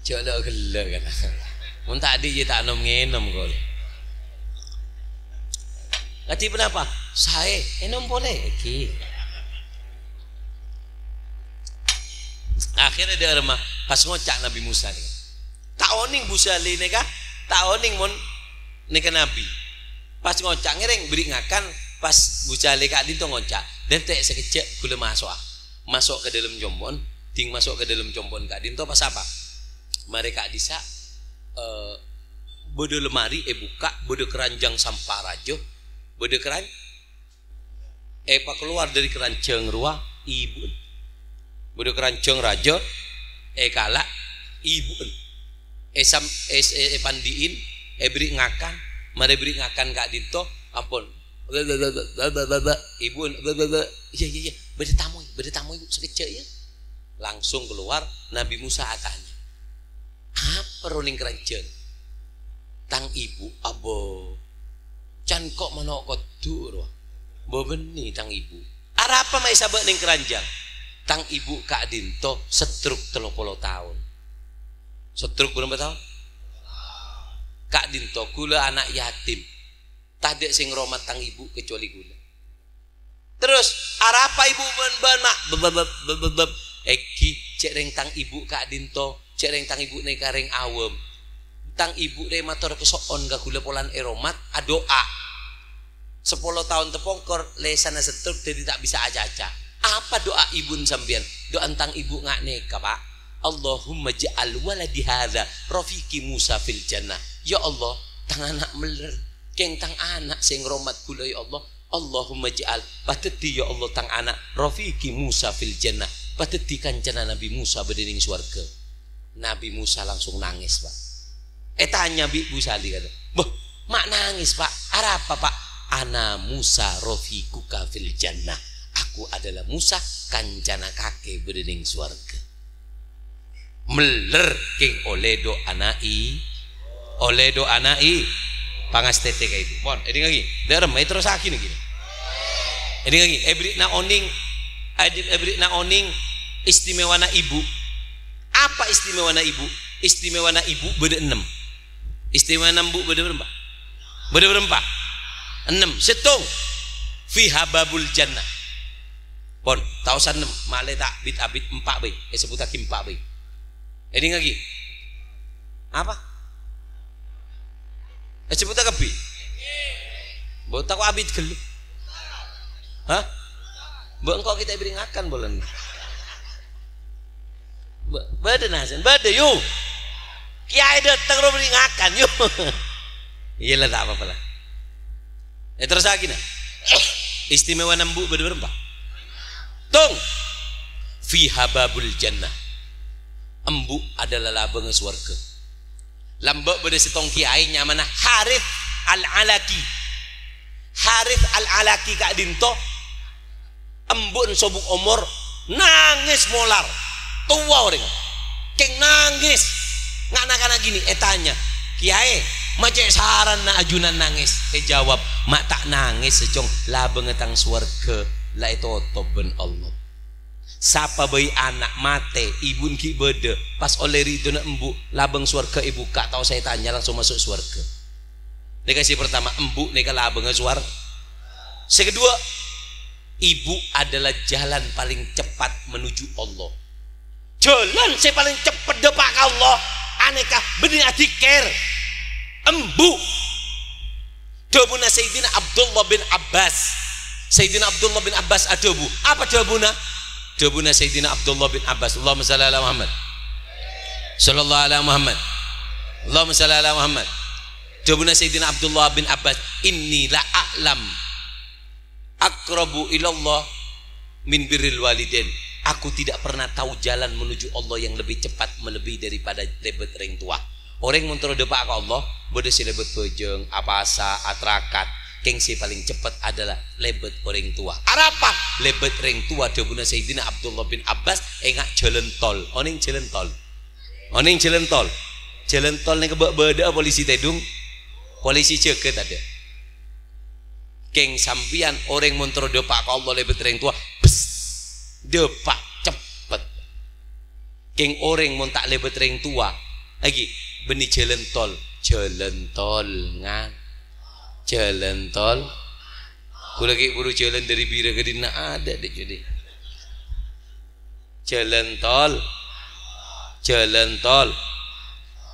Jhâ' lo' ghellâ' kan. Mon ta' andi' iyâ ta' nom-ngènom kol. Kadhi ponapa? Saè, ènom polè. Èngghi. Akhirnya dhâ'âr ma, pas ngoca' Nabbhi Musa nèka. Ta' onèng Bu Sali nèka, ta' onèng mon nèka nabbhi. Pas ngoca' ngèrèng, bèrri' ngakan, pas Bu Sali ka'dinto ngoca', "Dântè' sakejjhâ' ghulâ maso'a." Maso' ka dâlem compo'na, dhing maso' ka dâlem compo'na ka'dinto pas apa? Marè ka'dissa', eh, bâdâ lemari èbukka', bâdâ keranjang sampa rajâ, bâdâ keran-, èpakalowar dâri keranjang rowa ibu'na. Bâdâ keranjang rajâ, èkala' ibu'na. Èsam-, è-, è-, èpandi'in, èbèrri' ngakan, marè bèrri' ngakan ka'dinto, ampon. Ibu'na, "Iyâ, iyâ, iyâ, bâdâ tamoy, bâdâ tamoy, Bu, sakejjhâ', yâ." Langsung kalowar, Nabbhi Musa atanya, "Apa ro nèng keranjang?" "Tang ibu, abo." "Can ko' mano' kodhu, ro? Bâbânnè tang ibu." "Arapa ma' èsabâ' nèng keranjang?" "Tang ibu ka'dinto setruk tello polo taon." "Setruk bârâmpa taon?" "Ka'dinto ghulâ ana' yatim. Tadâ' sè ngaromat tang ibu kecuali ghulâ." "Terros, arapa ibu bân bâ'na, Ma'?" "Beb, beb, beb, beb, beb, beb. Èngghi, cè' rèng tang ibu ka'dinto, cè' rèng tang ibu nèka rèng awam. Tang ibu rè mator kaso'on ka ghulâ polana èromat, adu'a. Sapolo taon tapongkor, lèsanna setruk, dhâddhi ta' bisa acaca." "Apa du'a ibuna sampèyan?" "Du'ana tang ibu nga' nèka, Pa'. Allahumma ja'al waladi hadza rafiqi Musa fil jannah." "Ya Allah, tang ana' mellèr, kèng tang ana' sè ngaromat ghulâ, ya Allah. Allahumma ja'al, padâddhi, ya Allah, tang ana' rafiqi Musa fil jannah, padâddhi kancana Nabbhi Musa bâdâ nèng sowarghâ." Nabbhi Musa langsung nangès, Pa'. Ètanya bi' Bu Sali, kata, "Bâh, ma' nangès, Pa'? Arapa, Pa'?" "Ana Musa rafiquka fil jannah. Aku adalah Musa, kancana kakè bâdâ nèng sowarghâ." Mellèr, kèng, ollè du'ana i-, ollè du'ana i-, pangastètè ka ibu. Pon, èdingngaghi. Dhâ'âr ma èterrossaghi nèka. Èdingngaghi, èbèrri'na onèng, èbèrri'na onèng istimewana ibu. Apa istimewana ibu? Istimewana ibu bâdâ ennem. Istimewana embu' bâdâ bârâmpa? Bâdâ bârâmpa? Ennem. Sèttong, fiha babul jannah. Pon, ta' osa ennem, malè ta' abit-abit, empa' bhâi. Èsebbhuttaghi empa' bhâi. Èdingngaghi. Apa? Èsebbhuttaghi kabbhi? Bâ tako' abit ghâllu. Hah? Bâ engko' kita beri ngakan bulan. Bâ-, bâdâ nasen, bâdâ, yu. Kiyaè dâteng ro beri ngakan, yu. Iyâ la, ta' apa-apa la. Èterrossaghi, na. Istimewana embu' bâdâ bârâmpa? Tong. Fiha babul jannah. Embu' adalah labângnga sowarghâ. Lambâ' bâdâ sèttong kiyaè nyamana Harits Al-Alaki. Harits Al-Alaki ka'dinto embu'na sobung omor, nangès molar. Towa orèng. Kèng nangès. Nga' na'-kana' gini, ètanya, "Kiyaè, ma' cè' saranna ajunan nangès?" Èjâwâb, "Ma' ta' nangès, Cong. Labângnga tang sowarghâ la ètotop bân Allah. Sapa bhâi ana' matè, ibuna ghi' bâdâ, pas ollè ridhona embu', labâng sowarghâ èbukka', ta' osa ètanya, langsung maso' sowarghâ." Nèka sè partama, embu' nèka labângnga sowar-, sè kedua, ibu adalah jalan paling cepat menuju Allah. Jhâlân sè palèng ceppet dâpa' ka Allah, anèka bânnè adzikir. Embu'. Dhâbuna Sayyidina Abdullah bin Abbas. Sayyidina Abdullah bin Abbas adhâbu. Apa dhâbuna? Dhâbuna Sayyidina Abdullah bin Abbas. Allahumma shalli ala Muhammad. Sallallahu ala Muhammad. Allahumma shalli ala Muhammad. Dhâbuna Sayyidina Abdullah bin Abbas, "Inni la a'lam aqrabu ilallah min birril walidain." Aku tidak pernah tahu jalan menuju Allah yang lebih cepat melebihi daripada lèbât rèng towa. Orèng mon terro dâpa' ka Allah, bâdâ sè lèbât bhâjâng, apasa, atrakat. Kèng sè palèng ceppet adalah lèbât orèng towa. Arapa? Lèbât orèng towa, dhâbuna Sayyidina Abdullah bin Abbas, enga' jhâlân tol. Onèng jhâlân tol? Onèng jhâlân tol? Jhâlân tol nèng bâ'-bâdâ'â polisi tèdung, polisi jâgâ tadâ'. Kèng sampèyan orèng mon terro dâpa' ka Allah lèbât orèng towa, bes, dâpa' ceppet. Kèng orèng mon ta' lèbât rèng towa, aghi, bânnè jhâlân tol. Jhâlân tol, nga-, jhâlân tol. Kaulâ ghi' buru jhâlân dâri Bira ka dinna' adâ', Dik, Judi. Jhâlân tol. Jhâlân tol.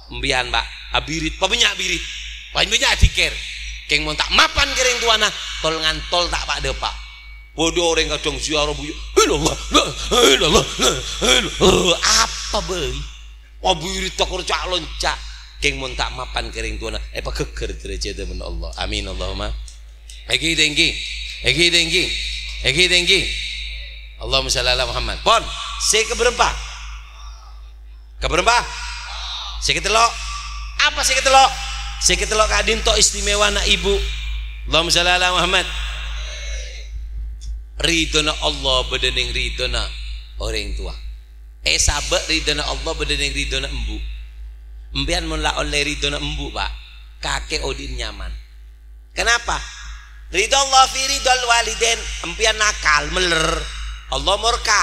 Empèyan, Pak, abirit, pabânnya' abirit. Pabânnya' adzikkèr. Kèng mon ta' mapan ka rèng towana, tol ngantol ta' pa-dâpa'. Bâdâ orèng kadhâng ziarah, Bu, ya, "Ilallah, la ilallah, la ilallah." Apa bhâi? Abirit tokor ca'-lonca'. Kèng mon ta' mapan ka rèng towana, èpaghâggâr dârâjhâddhâ bân Allah. Amin, Allahumma. Èghi denggi. Èghi denggi. Èghi denggi. Allahumma shalli ala Muhammad. Pon, sè kabârâmpa? Kabârâmpa? Sè katello'. Apa sè katello'? Sè katello' ka'dinto istimewana ibu. Allahumma shalli ala Muhammad. Ridhona Allah bâdâ neng ridhona orèng towa. Èsabâ' ridhona Allah bâdâ neng ridhona embu'. Empèyan mon la ollè ridhona embu', Pak, kakè odi'na nyaman. Kenapa? Ridho Allah fi ridhol walidain. Empèyan nakal, meller, Allah morka.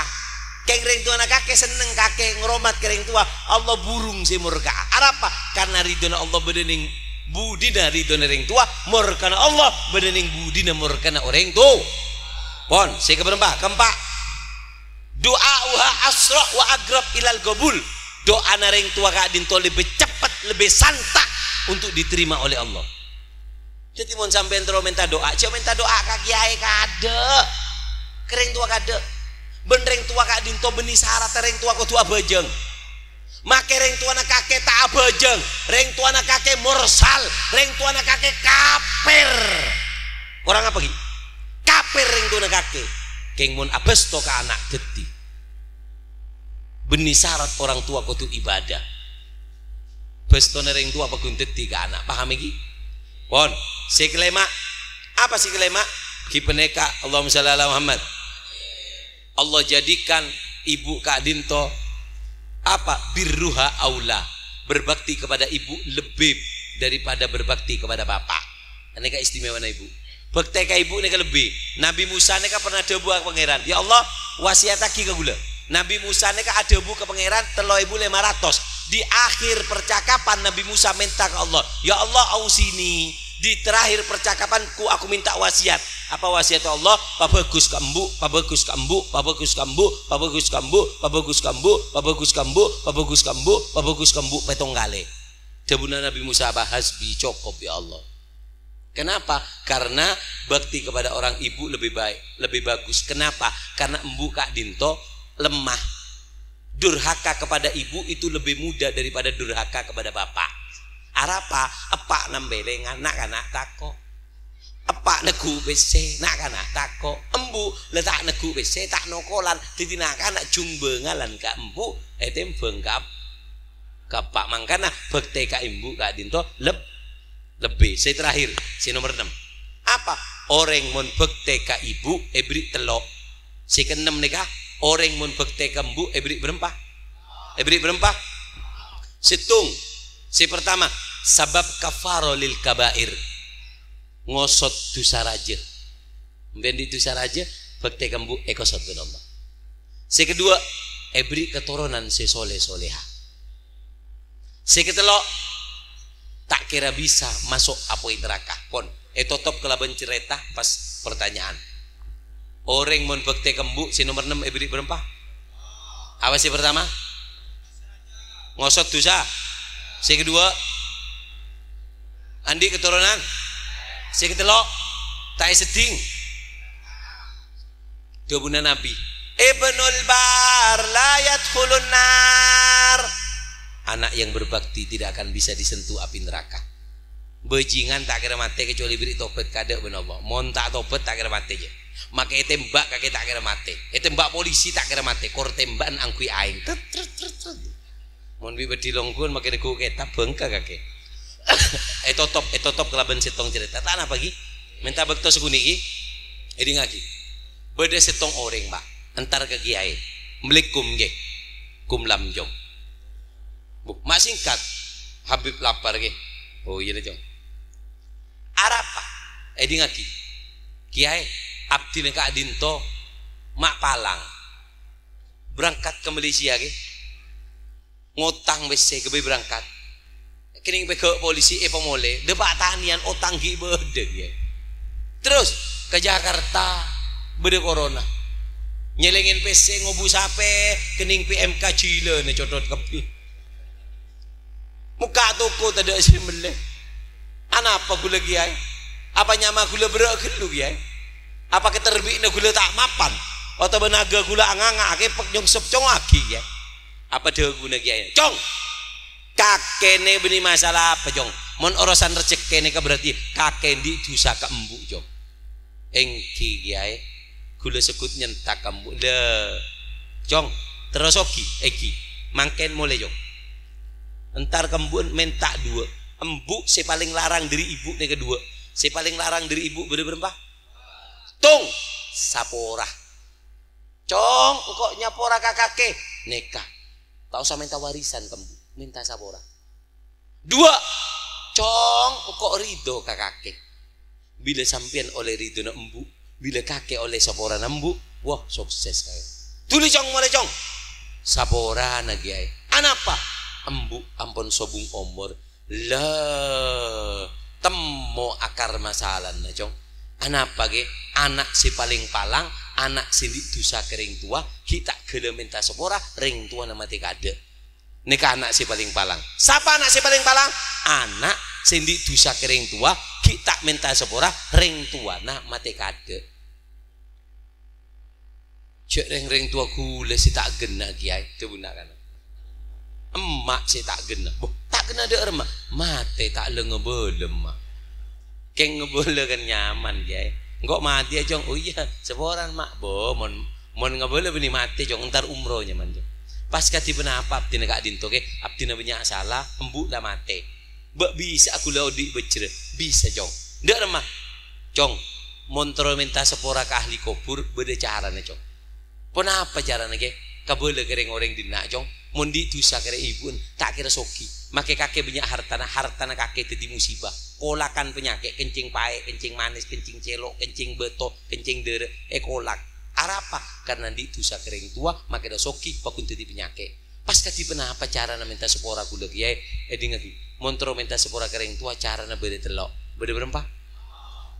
Kèng rèng towana kakè senneng, kakè ngoromat ka rèng towa, Allah burung sè morka. Arapa? Karna ridhona Allah bâdâ neng budina ridhona rèng towa, morkana Allah bâdâ neng budina morkana orèng to-, pon, sè kabârâmpa? Kaempa'. Du'a'uha asra' wa aqrab ilal qabul. Do'ana rèng towa ka'dinto lebbi ceppet, lebbi santa' untuk diterima oleh Allah. Dhâddhi, mon sampèyan terro mènta do'a, jhâ' mènta do'a ka kiyaè kadâ', ka rèng towa kadâ'. Bân rèng towa ka'dinto bânnè saratta rèng towa kodhu abhâjâng. Makè rèng towana kakè ta' abhâjâng, rèng towana kakè morsal, rèng towana kakè kafir. Korang apa, ghi? Kafir rèng towana kakè. Kèng mon abhâsto ka ana' dhâddhi. Bânnè sarat orang tua kodhu ibadah. Bhâstona rèng towa pagghun dhâddhi ka ana'. Paham, ghi? Pon. Sè kalèma'. Apa sè kalèma'? Ghi panèka, Allahumma shalli ala Muhammad. Allah jadikan ibu ka'dinto apa? Birruha aula. Berbakti kepada ibu lebih daripada berbakti kepada bapak. Nèka istimewana ibu. Bhâktè ka ibu nèka lebbi. Nabi Musa nèka pernah dhâbuwâ ka Pangèran, "Ya Allah, wasiyataghi ka ghulâ." Nabi Musa nèka adhâbu ka Pangèran tello èbu lèma ratos. Di akhir percakapan Nabi Musa mènta ka Allah, "Ya Allah, ausini." Di terakhir percakapanku, aku minta wasiat. Apa wasiat Allah? Pabhâghus ka embu', pabhâghus ka embu', pabhâghus ka embu', pabhâghus ka embu', pabhâghus ka embu', pabhâghus ka embu', pabhâghus ka embu', pabhâghus ka embu', pètong kalè. Dhâbuna Nabi Musa apa? "Hasbi, cokop, ya Allah." Kenapa? Karena bakti kepada orang ibu lebih baik, lebih bagus. Kenapa? Karena embu' ka'dinto lemah. Durhaka kepada ibu itu lebih mudah daripada durhaka kepada bapak. Arapa? Eppa' nambeleng, na'-kana' tako'. Eppa' neggu' pèssè, na'-kana' tako'. Embu' la ta' neggu' pèssè, ta' nokolan. Dhâddhi na'-kana' jung bângalan ka embu', ètèmbhâng ka, ka eppa'. Mangkana bhâktè ka embu' ka'dinto leb-, lebbi. Sè terakhir, sè nomer ennem. Apa? Orèng mon bhâktè ka ibu èberri' tello'. Sè keennem nèka, orèng mon bhâktè ka embu' èberri' bârâmpa? Èberri' bârâmpa? Sèttong. Sè pertama, sabab kafaro lil kabair. Ngosot dhusa rajâ. Mon andi' dhusa rajâ, bhâktè ka embu' èkosot bân Allah. Sè kedua, èberri' katoronan sè soleh-soleha. Sè katello', ta' kèra bisa maso' apoy naraka. Pon, ètotop kalabân carèta pas pertanyaan. Orèng mon bhâktè ka embu' sè nomer ennem èberri' bârâmpa? Apa sè pertama? Ngosot dhusa. Sè kedua, andi' katoronan. Sè katello', ta' èsedding. Dhâbuna Nabi, "Ibnul bar la yadkhulun nar." Anak yang berbakti tidak akan bisa disentuh api neraka. Bajingan ta' kèra matè kecuali bâri' tobat kadâ' bân Allah. Mon ta' tobat, ta' kèra matè, jâ. Makè ètèmbak kakè ta' kèra matè. Ètèmbak polisi ta' kèra matè. Kor tèmba'an angghuy aèng. Tret, tret, tret, tret. Mon bi' bâdhi longghun makè neggu' kètab bângka kakè. Ètotop, ètotop kalabân sèttong carèta. Ta' napa, ghi? Mènta bâkto sakonè', èdingngaghi. Bâdâ sèttong orèng, Pak, entar ka kèyaè. Mlèkum, ngghi. Kumlam, Cong. Bu, ma' sèngkat. Habib lapar, ngghi. Oh, iyâ, Cong. Arapa? Èdingngaghi. Kèyaè, abdhina ka'dinto ma' palang. Berangkat ka Malaysia, ngghi. Ngotang pèssè ghâbây berangkat. Kènèng pèghâ' polisi èpamolè. Dâpa' tanèyan otang ghi' bâdâ, kèyaè. Terros ka Jakarta bâdâ corona. Nyèlèngèn pèssè ngobu sapè, kènèng P M K jhilâna cothot kabbhi. Mokka' toko tadâ' sè mellè. Anapa ghulâ, kèyaè? Apa nyama ghulâ berrâ' ghâllu, kèyaè? Apa katerbi'na ghulâ ta' mapan? Otabâ naga ghulâ anga-nga akèpèk nyongsep congaghi, kèyaè? Apa dhâbuna kèyaè? Cong! Kakè nè' bânnè masalah apa, Cong? Mon orosan rejhekkè nèka berarti kakè andi' dusa ka embu', Cong. Èngghi, kèyaè. Ghulâ segghut nyentak ka embu'. Lha, Cong, terrosogi, èngghi. Mangkèn molè, Cong. Entar ka embu'en mènta duwâ'. Embu' sè palèng larang dâri ibu' nèka duwâ'. Sè palèng larang dâri ibu' bâdâ bârâmpa? Tong, sapora. Cong, engko' nyapora ka kakè. Nèka. Ta' osa mènta warisan ka embu'. Mènta sapora. Duwâ'. Cong, engko' ridho ka kakè. Bilâ sampèyan ollè ridhona embu', bilâ kakè ollè saporana embu', wah, sukses kakè. Dhuli, Cong, molè, Cong. Saporana, kèyaè. Anapa? Embu' ampon sobung omor. Lha, temmo akar masalana, Cong. Anapa, ghi? Ana' sè palèng palang, ana' sè andi' dusa ka rèng towa, ghi' ta' ghellâ' mènta sapora, rèng towana matè kaadâ'. Nèka ana' sè palèng palang. Sapa ana' sè palèng palang? Ana' sè andi' dusa ka rèng towa, ghi' ta' mènta sapora, rèng towana matè kaadâ'. Jhâ' rèng-rèng towa ghulâ sè ta' ghenna, kèyaè, dhâbuna kana'. Emma' sè ta' ghenna. Boh, ta' ghenna dâ' remma. Matè ta' la ngabâlâ, emma'. Kèng ngabâlâ kan nyaman, kèyaè. Engko' matèya, Cong. Oh iyâ, saporana, Ma'. Bo, mon, mon ngabâlâ bânnè matè, Cong. Entar umroh nyaman, Cong. Pas kadhi ponapa abdhina ka'dinto, kè? Abdhina bânnya' sala, embu' la matè. Bâ' bisa'a ghulâ odi' bhâjjhrâ? Bisa, Cong. Dâ' remma? Cong, mon terro mènta sapora ka ahli kobhur, bâdâ carana, Cong. Ponapa carana, kè? Kabâlâ ka rèng-orèng dinna', Cong. Mon andi' dusa ka rèng ibu'en, ta' kèra soghi. Makè kakè bânnya' hartana, hartana kakè dhâddhi musibah. Kolakan panyakè', kencing paè', kencing manès, kencing cèlo', kencing bâto, kencing dârâ, èkolak. Arapa? Karna andi' dusa ka rèng towa, makè dâ' soghi, pagghun dhâddhi panyakè'. Pas kadhi ponapa carana mènta sapora ghulâ, kèyaè? Èdingngaghi, mon terro mènta sapora ka rèng towa, carana bâdâ tello'. Bâdâ bârâmpa?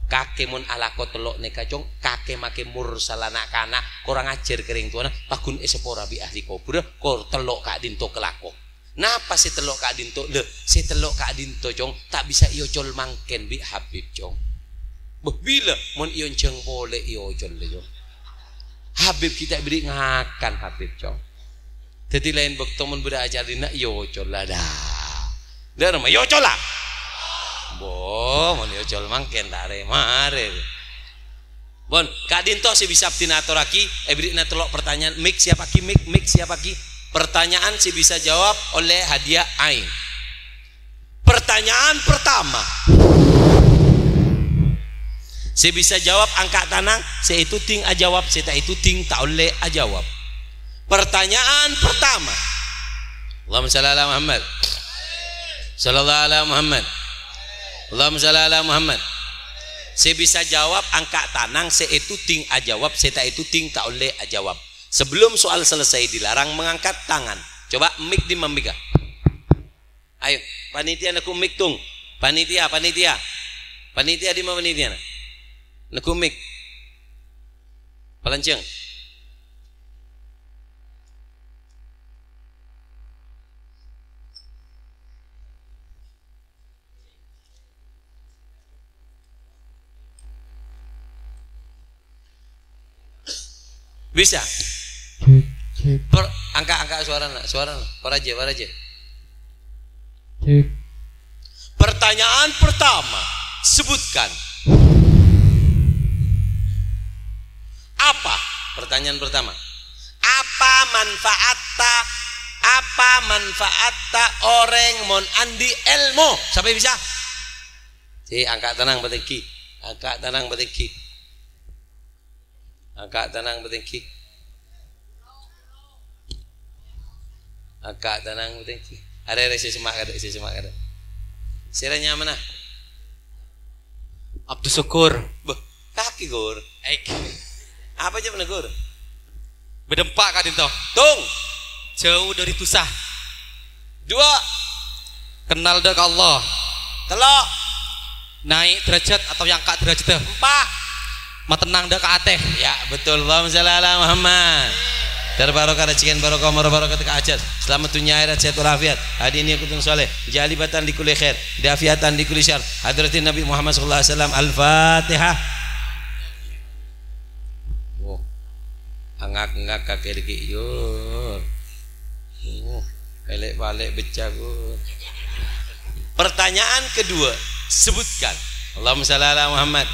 Kakè mon alako tello' nèka, Cong, kakè makè morsal na'-kana', korang ajhâr ka rèng towana, pagghun èsapora bi' ahli kobhurrâ, kor tello' ka'dinto kalako. Napa sè tello' ka'dinto? Lha, sè tello' ka'dinto, Cong, ta' bisa èocol mangkèn bi' Habib, Cong. Bâh, bilâ mon èonjhâng polè èocol, lho, Cong. Habib ghi' ta' èberri' ngakan, Habib, Cong. Dhâddhi laèn bâkto mon bâdâ acara dinna' èocol la, dâ. Dâ' remma èocol la. Bo, mon èocol mangkèn ta' rè-marè. Bon, ka'dinto sè bisa abdhina atorraghi, èberri'na tello' pertanyaan. Mik siapaghi, mik, mik siapaghi. Pertanyaan sè bisa jawab ollè hadiah ain. Pertanyaan pertama. Sè bisa jawab angka' tanang, sè ètodhing ajawab, sè ta' ètodhing ta' ollè ajawab. Pertanyaan pertama. Allahumma shalli ala Muhammad. Sallallahu ala Muhammad. Allahumma shalli ala Muhammad. Sè bisa jawab angka' tanang, sè ètodhing ajawab, sè ta' ètodhing ta' ollè ajawab. Sebelum soal selesai dilarang mengangkat tangan. Coba mik dimma mik, ah. Ayo, panitia neggu' mik, Tung. Panitia, panitia. Panitia dimma panitiana? Neggu' mik. Palanjhâng. Bisa? Cek, cek. Per-, angka', angka' suarana, suarana. Parajâ, parajâ. Cek. Pertanyaan pertama, sebutkan. Apa? Pertanyaan pertama. Apa manfaatta, apa manfaatta orèng mon andi' èlmo? Sapa bisa? Sè angka' tanang patèngghi. Angka' tanang patengghi. Angka' tanang patengghi. Angka' tanang patengghi. Arè, arè, sè semma' kadâ', sè semma' kadâ'. Sèra nyamana? Abdus Syukur. Bâh, kakè, Gur. Ek. Apa jâwâbbhâ, Gur? Bâdâ empa' ka'dinto. Tung. Jauh dari dosa. Dua. Kenal dâ' ka Allah. Tello'. Naik derajat atau angka' derajat. Empa'. Matennang dâ' ka atè. Ya, betul. Allahumma shalli ala Muhammad. Terbarokah rejeki, barokah umur, barokah hajat. Selamat dunia akhirat, sehat walafiat. Hadi ini kutun saleh. Jalibatan li kulli khair. Dafiatan li kulli syar. Hadratin Nabi Muhammad sallallahu alaihi wasallam. Al-Fatihah. Wo. Angak-ngak kakè dhiki', yo. Wo. Elek-balek becca, Gur. Pertanyaan kedua, sebutkan. Allahumma shalli ala Muhammad.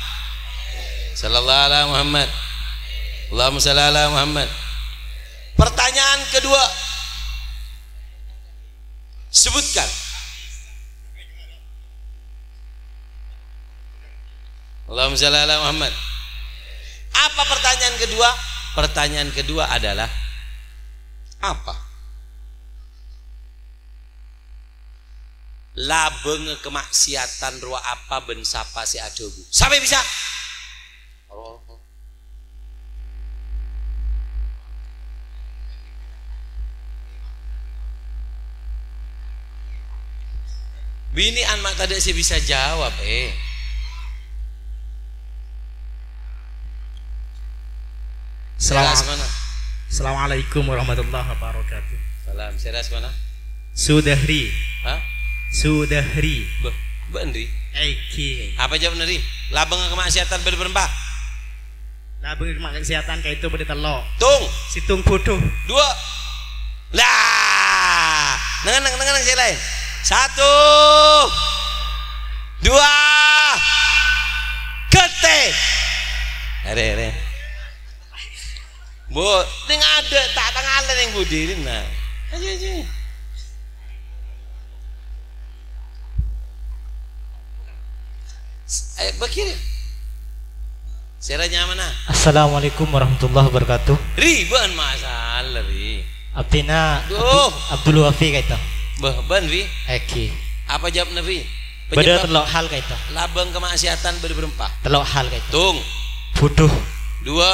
Sallallahu ala Muhammad. Allahumma shalli ala Muhammad. Pertanyaan kedua, sebutkan. Allahumma shalli ala Muhammad. Apa pertanyaan kedua? Pertanyaan kedua adalah, apa? Labângnga kamaksiatan rowa apa bân sapa sè adhâbu? Sapa bisa? Binè'an ma' tadâ' sè bisa jawab, eh. Salam-, Sèra asmana? Assalamualaikum warahmatullahi wabarakatuh. Salam, sèra asmana? Sudahri. Hah? Sudahri. Bâh, bâ'na ri? Eki. Apa jawab ri? Labâng kamaksiatan bâdâ bârâmpa? Labâng kamaksiatan ka'dinto bâdâ tello'. Tung. Sèttong budhu. Dua. Lah, neng-neng, neng-neng sè laèn. Satu. Dua. Ghântè. Arè, arè. Bu, neng adâ' ta' tangalè neng budi, nah. Ayo, ayo. Eh, begini. Sèra nyamana? Assalamualaikum warahmatullahi wabarakatuh. Ri, bâ'na masalah, ri. Abdhina Duh. Abdu-, Abdul Wafi ka'dinto. Bâh, bâ'na, ri? Eki. Apa jawabna, ri? Bâdâ Penyebab tello' hal ka'dinto. Labâng kamaksiatan bâdâ bârâmpa? Tello' hal ka'dinto. Tung. Budhu. Dua.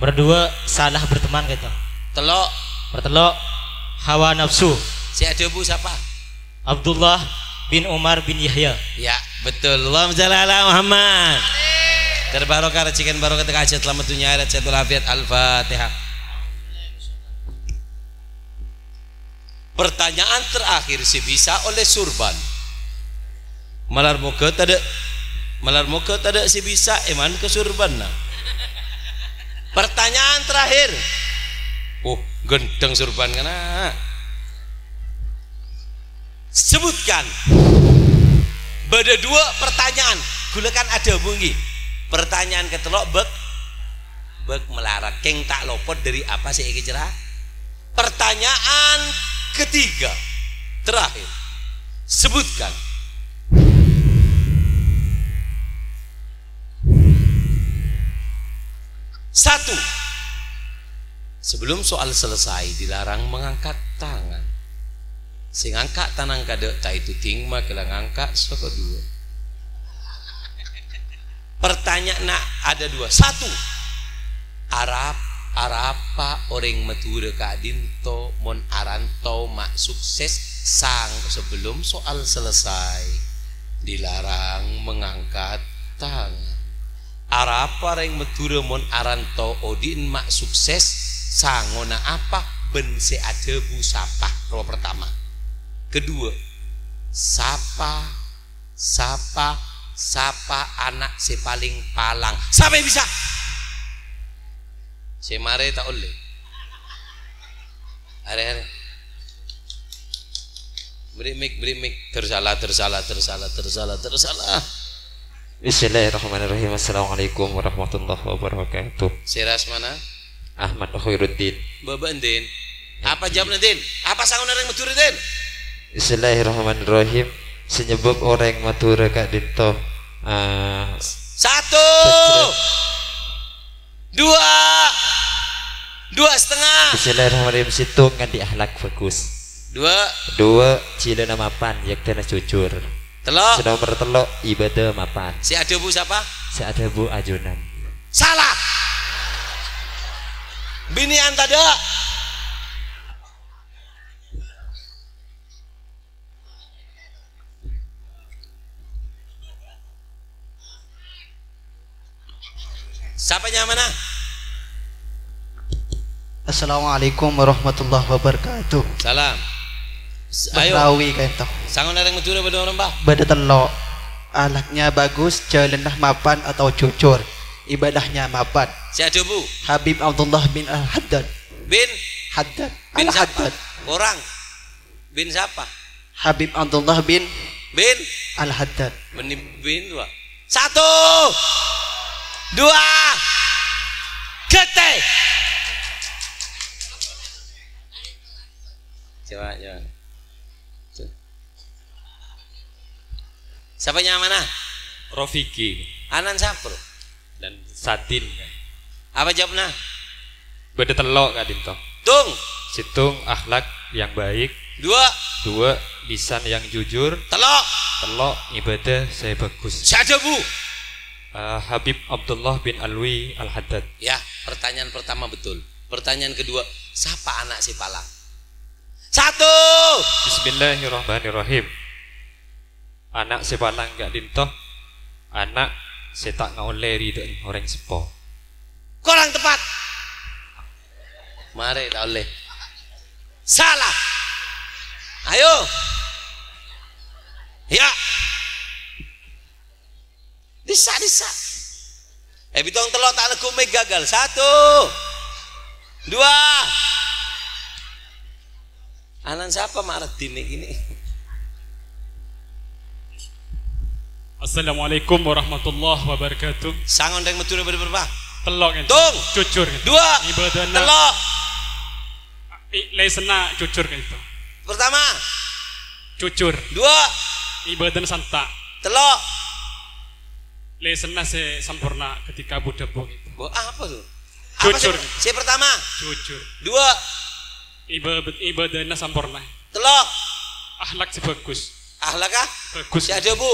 Bâr dua, salah berteman ka'dinto. Tello'. Bâr tello', hawa nafsu. Sè adhâbu sapa? Abdullah bin Umar bin Yahya. Ya, betul. Allahumma shalli ala Muhammad. Terbarokah rejeki, barokah hajat, selamat dunia akhirat, sehat walafiat. Al-Fatihah. Pertanyaan terakhir, sè bisa ollè surban. Malar moghâ tadâ', malar moghâ tadâ' sè bisa èman ka surbanna. Pertanyaan terakhir. Oh, gendheng surban kana. Sebutkan. Bâdâ dua pertanyaan. Ghulâ kan adhâbu, ènggi. Pertanyaan katello' bâk, bâk malara. Kèng ta' lopot dâri apa sè èkècèra. Pertanyaan ketiga, terakhir. Sebutkan. Satu. Sebelum soal selesai, dilarang mengangkat tangan. Sè ngangka' tanang kadâ' ta' ètodhing, makè la ngangka' sè kedua. Pertanyaanna ada dua. Satu, arap-, arapa orèng Madhurâ ka'dinto mon aranto ma' sukses sang-, sebelum soal selesai, dilarang mengangkat tangan. Arapa orèng Madhurâ mon aranto odi'en ma' sukses, sangona apa bân sè adhâbu sapa? Rowa pertama. Kedua, sapa Sapa, sapa ana' sè palèng palang? Sapa bisa? Sè marè ta' ollè. Arè, arè. Beri mic, beri mic. Tersala, tersala, tersala, tersala, tersala. Bismillahirrahmanirrahim. Assalamualaikum warahmatullahi wabarakatuh. Sèra asmana? Ahmad Khairuddin. Bâbâ, Din. Apa jawabna, Din? Apa sangona orèng Madhurâ, Din? Bismillahirrahmanirrahim. Sè nyebâb orèng Madhurâ ka'dinto, eh, Satu. Dua. Dua setengah. Bismillahirrahmanirrahim. Sèttong nganti akhlak bagus. Dua. Dua, jhilâna mapan, yèktèna jujur. Tello'. Sè nomer tello', ibâdâ mapan. Sè adhâbu sapa? Sè adhâbu ajunan. Salah. Binè'an tadâ'. Sapa nyamana? Assalamualaikum warahmatullahi wabarakatuh. Salam. S-, ayo. Bahrawi ka'dinto. Sangon orèng Madhurâ bâdâ orèng, Pak? Bâdâ tello'. Akhlaknya bagus, jhâlânna mapan atau jujur. Ibâdâna mapan. Sè adhâbu? Habib Abdullah bin Al-Haddad. Bin? Haddad. Bin sapa? Al-Haddad. Korang. Bin sapa? Habib Abdullah bin Bin? Al-Haddad. Meni bin dua. Satu. Dua. Gete. Coba, coba. Sapa nyamana? Rofiki. Anan sapa, Bro? Dan Sadin. Apa jawabnya? Bâdâ tello' ka'dinto. Tung. Sèttong, akhlak yang baik. Dua. Dua, lisan yang jujur. Tello'. Tello', ibâdâ sè bagus. Sè adhâbu. Eh, Habib Abdullah bin Alwi Al-Haddad. Ya, pertanyaan pertama betul. Pertanyaan kedua, sapa ana' sè palang? Satu. Bismillahirrahmanirrahim. Ana' sè palang ka'dinto, ana' sè ta' ngaollè ridhâna orèng seppo. Korang tepat. Marè ta' ollè. Salah. Ayo. Ya. Dissa', dissa'. Eh, bitong tello' ta' lagghu' mè' gagal. Satu. Dua. Anan sapa ma' raddhin nè' kènè'? Assalamualaikum warahmatullahi wabarakatuh. Sangon rèng Madhurâ bâdâ bârâmpa? Tello' kènè'. Tung. Jujur kènè'. Dua. Ibâdâna. Tello'. I-, lèsanna jujur ka'dinto. Pertama. Jujur. Dua. Ibâdâna santa'. Tello'. Lèsanna sè samporna ketika bu-dhâbu ka'dinto. Bu, apa tuh? Apa Jujur. sih? Sè pertama. Jujur. Dua. Iba-, ibâdâna samporna. Tello'. Akhlak sè bagus. Akhlak, ah? Bagus. Sè adhâbu.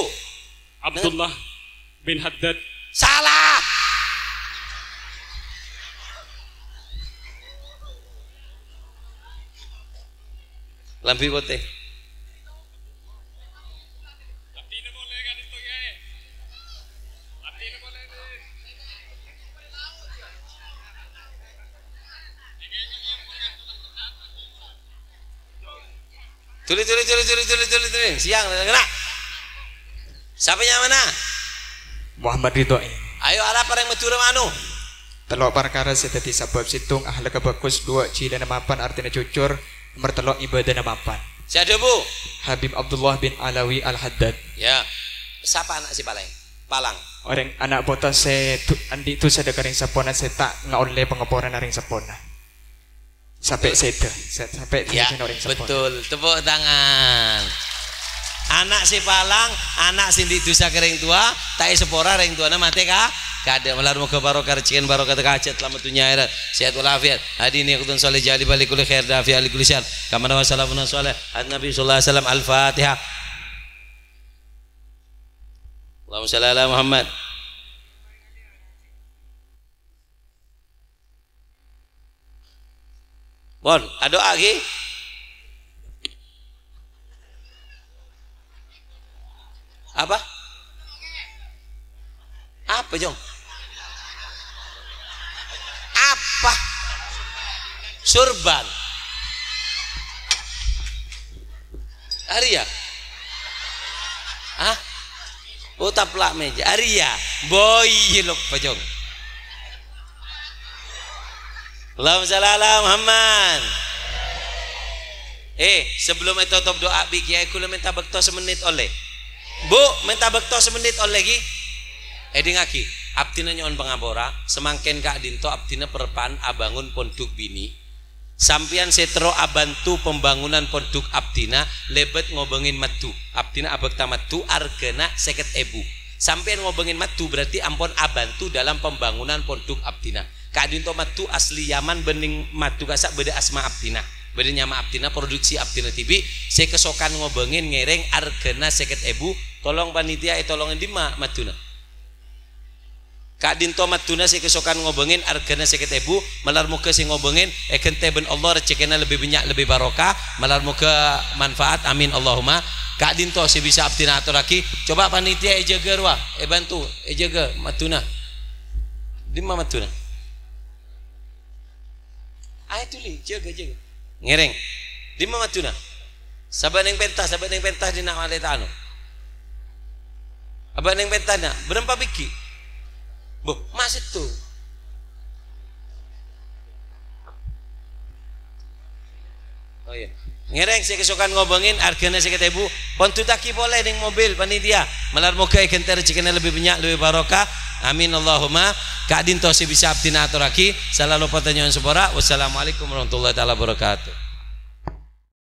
Abdullah bin Haddad. Salah. Lambi potè. Tuli, tuli, tuli, tuli, tuli, tuli, tuli. Siang, kena. Sapa nyamana? Muhammad Ridho. Ayo, arapa rèng Madhurâ manu? Tello' parkara sè dhâddhi sabâb: sèttong, akhlakka bagus; dua, jhilâna mapan, artèna jujur; nomer tello', ibâdâna mapan. Sè adhâbu? Habib Abdullah bin Alawi Al-Haddad. Ya. Sapa ana' sè palèng? Palang. Orèng ana' poto sè du-, andi' dusa dhâ' ka rèng seppona sè ta' ngaollè pangaporana rèng seppona. Sampai Betul. seda, sa-, sampai Ya, dihina orang sepon. betul. Tepuk tangan. Ana' sè palang, ana' sè andi' dusa ka rèng towa, ta' èsapora rèng towana matè ka-, kadhâ'. Malar moghâ barokah rejhekkèn, barokah hajat, selamat dunya akhirat, sehat walafiat. Hadini yaqutun sholih, jalibah li kulli khair, dafi'ah li kulli syarr. Kama rawa salafuna sholih, an Nabi sallallahu alaihi wasallam. Al-Fatihah. Allahumma sholli ala Muhammad. Pon, adu'a ghi. Apa? Apa, Jong? Apa? Surban. Arèya? Hah? Oh, taplak meja. Arèya. Boy, loppa, Jong. Allahumma shalli ala Muhammad. Eh, sebelum ètotop doa bi' kèyaè, kaulâ mènta bâkto samennit ollè? Bu, mènta bâkto samennit ollè, ghi? Èdingngaghi, abdhina nyo'on pangapora, samangkèn ka'dinto abdhina parappa'an abângon pondhuk binè'. Sampèyan sè terro abhânto pembangunan pondhuk abdhina lèbât ngobângè maddhu. Abdhina abhâkta maddhu arghâna sèket èbu. Sampèyan ngobângè maddhu berarti ampon abhânto dalam pembangunan pondhuk abdhina. Ka'dinto maddhu asli Yaman bân nèng maddhu kassa' bâdâ asma abdhina. Bâdâ nyama abdhina, produksi abdhina dhibi'. Sè kasokan ngobângè ngèrèng arghâna sèket èbu. Tolong panitia ètolongè dimma maddhuna. Ka'dinto maddhuna sè kasokan ngobângè arghâna sèket èbu. Malar moghâ sè ngobângè èghântè bân Allah, rejhekkèna lebbi bânnya', lebbi barokah. Malar moghâ manfaat. Amin Allahumma. Ka'dinto sè bisa abdhina atorraghi. Coba panitia èjâgâ rowa, èbhânto, èjâgâ maddhuna. Dimma maddhuna? Ayo dhuli, jâgâ, jâgâ. Ngèrèng. Dimma maddhuna? Sabâ' nèng pènta, sabâ' nèng pènta dinna' malè tano. Abâ' nèng pèntana, bârâmpa bigghi'? Bo, ma' sèttong. Oh, iyâ. Ngèrèng sè kasokan ngobângè arghâna sèket èbu, pon dudhâghi polè nèng mobil panitia. Malar moghâ èghântè rejhekkèna lebbi bânnya', lebbi barokah. Amin Allahumma. Ka'dinto sè bisa abdhina atorraghi. Salalopa tanyo'on sapora. Wassalamualaikum warahmatullahi taala wabarakatuh.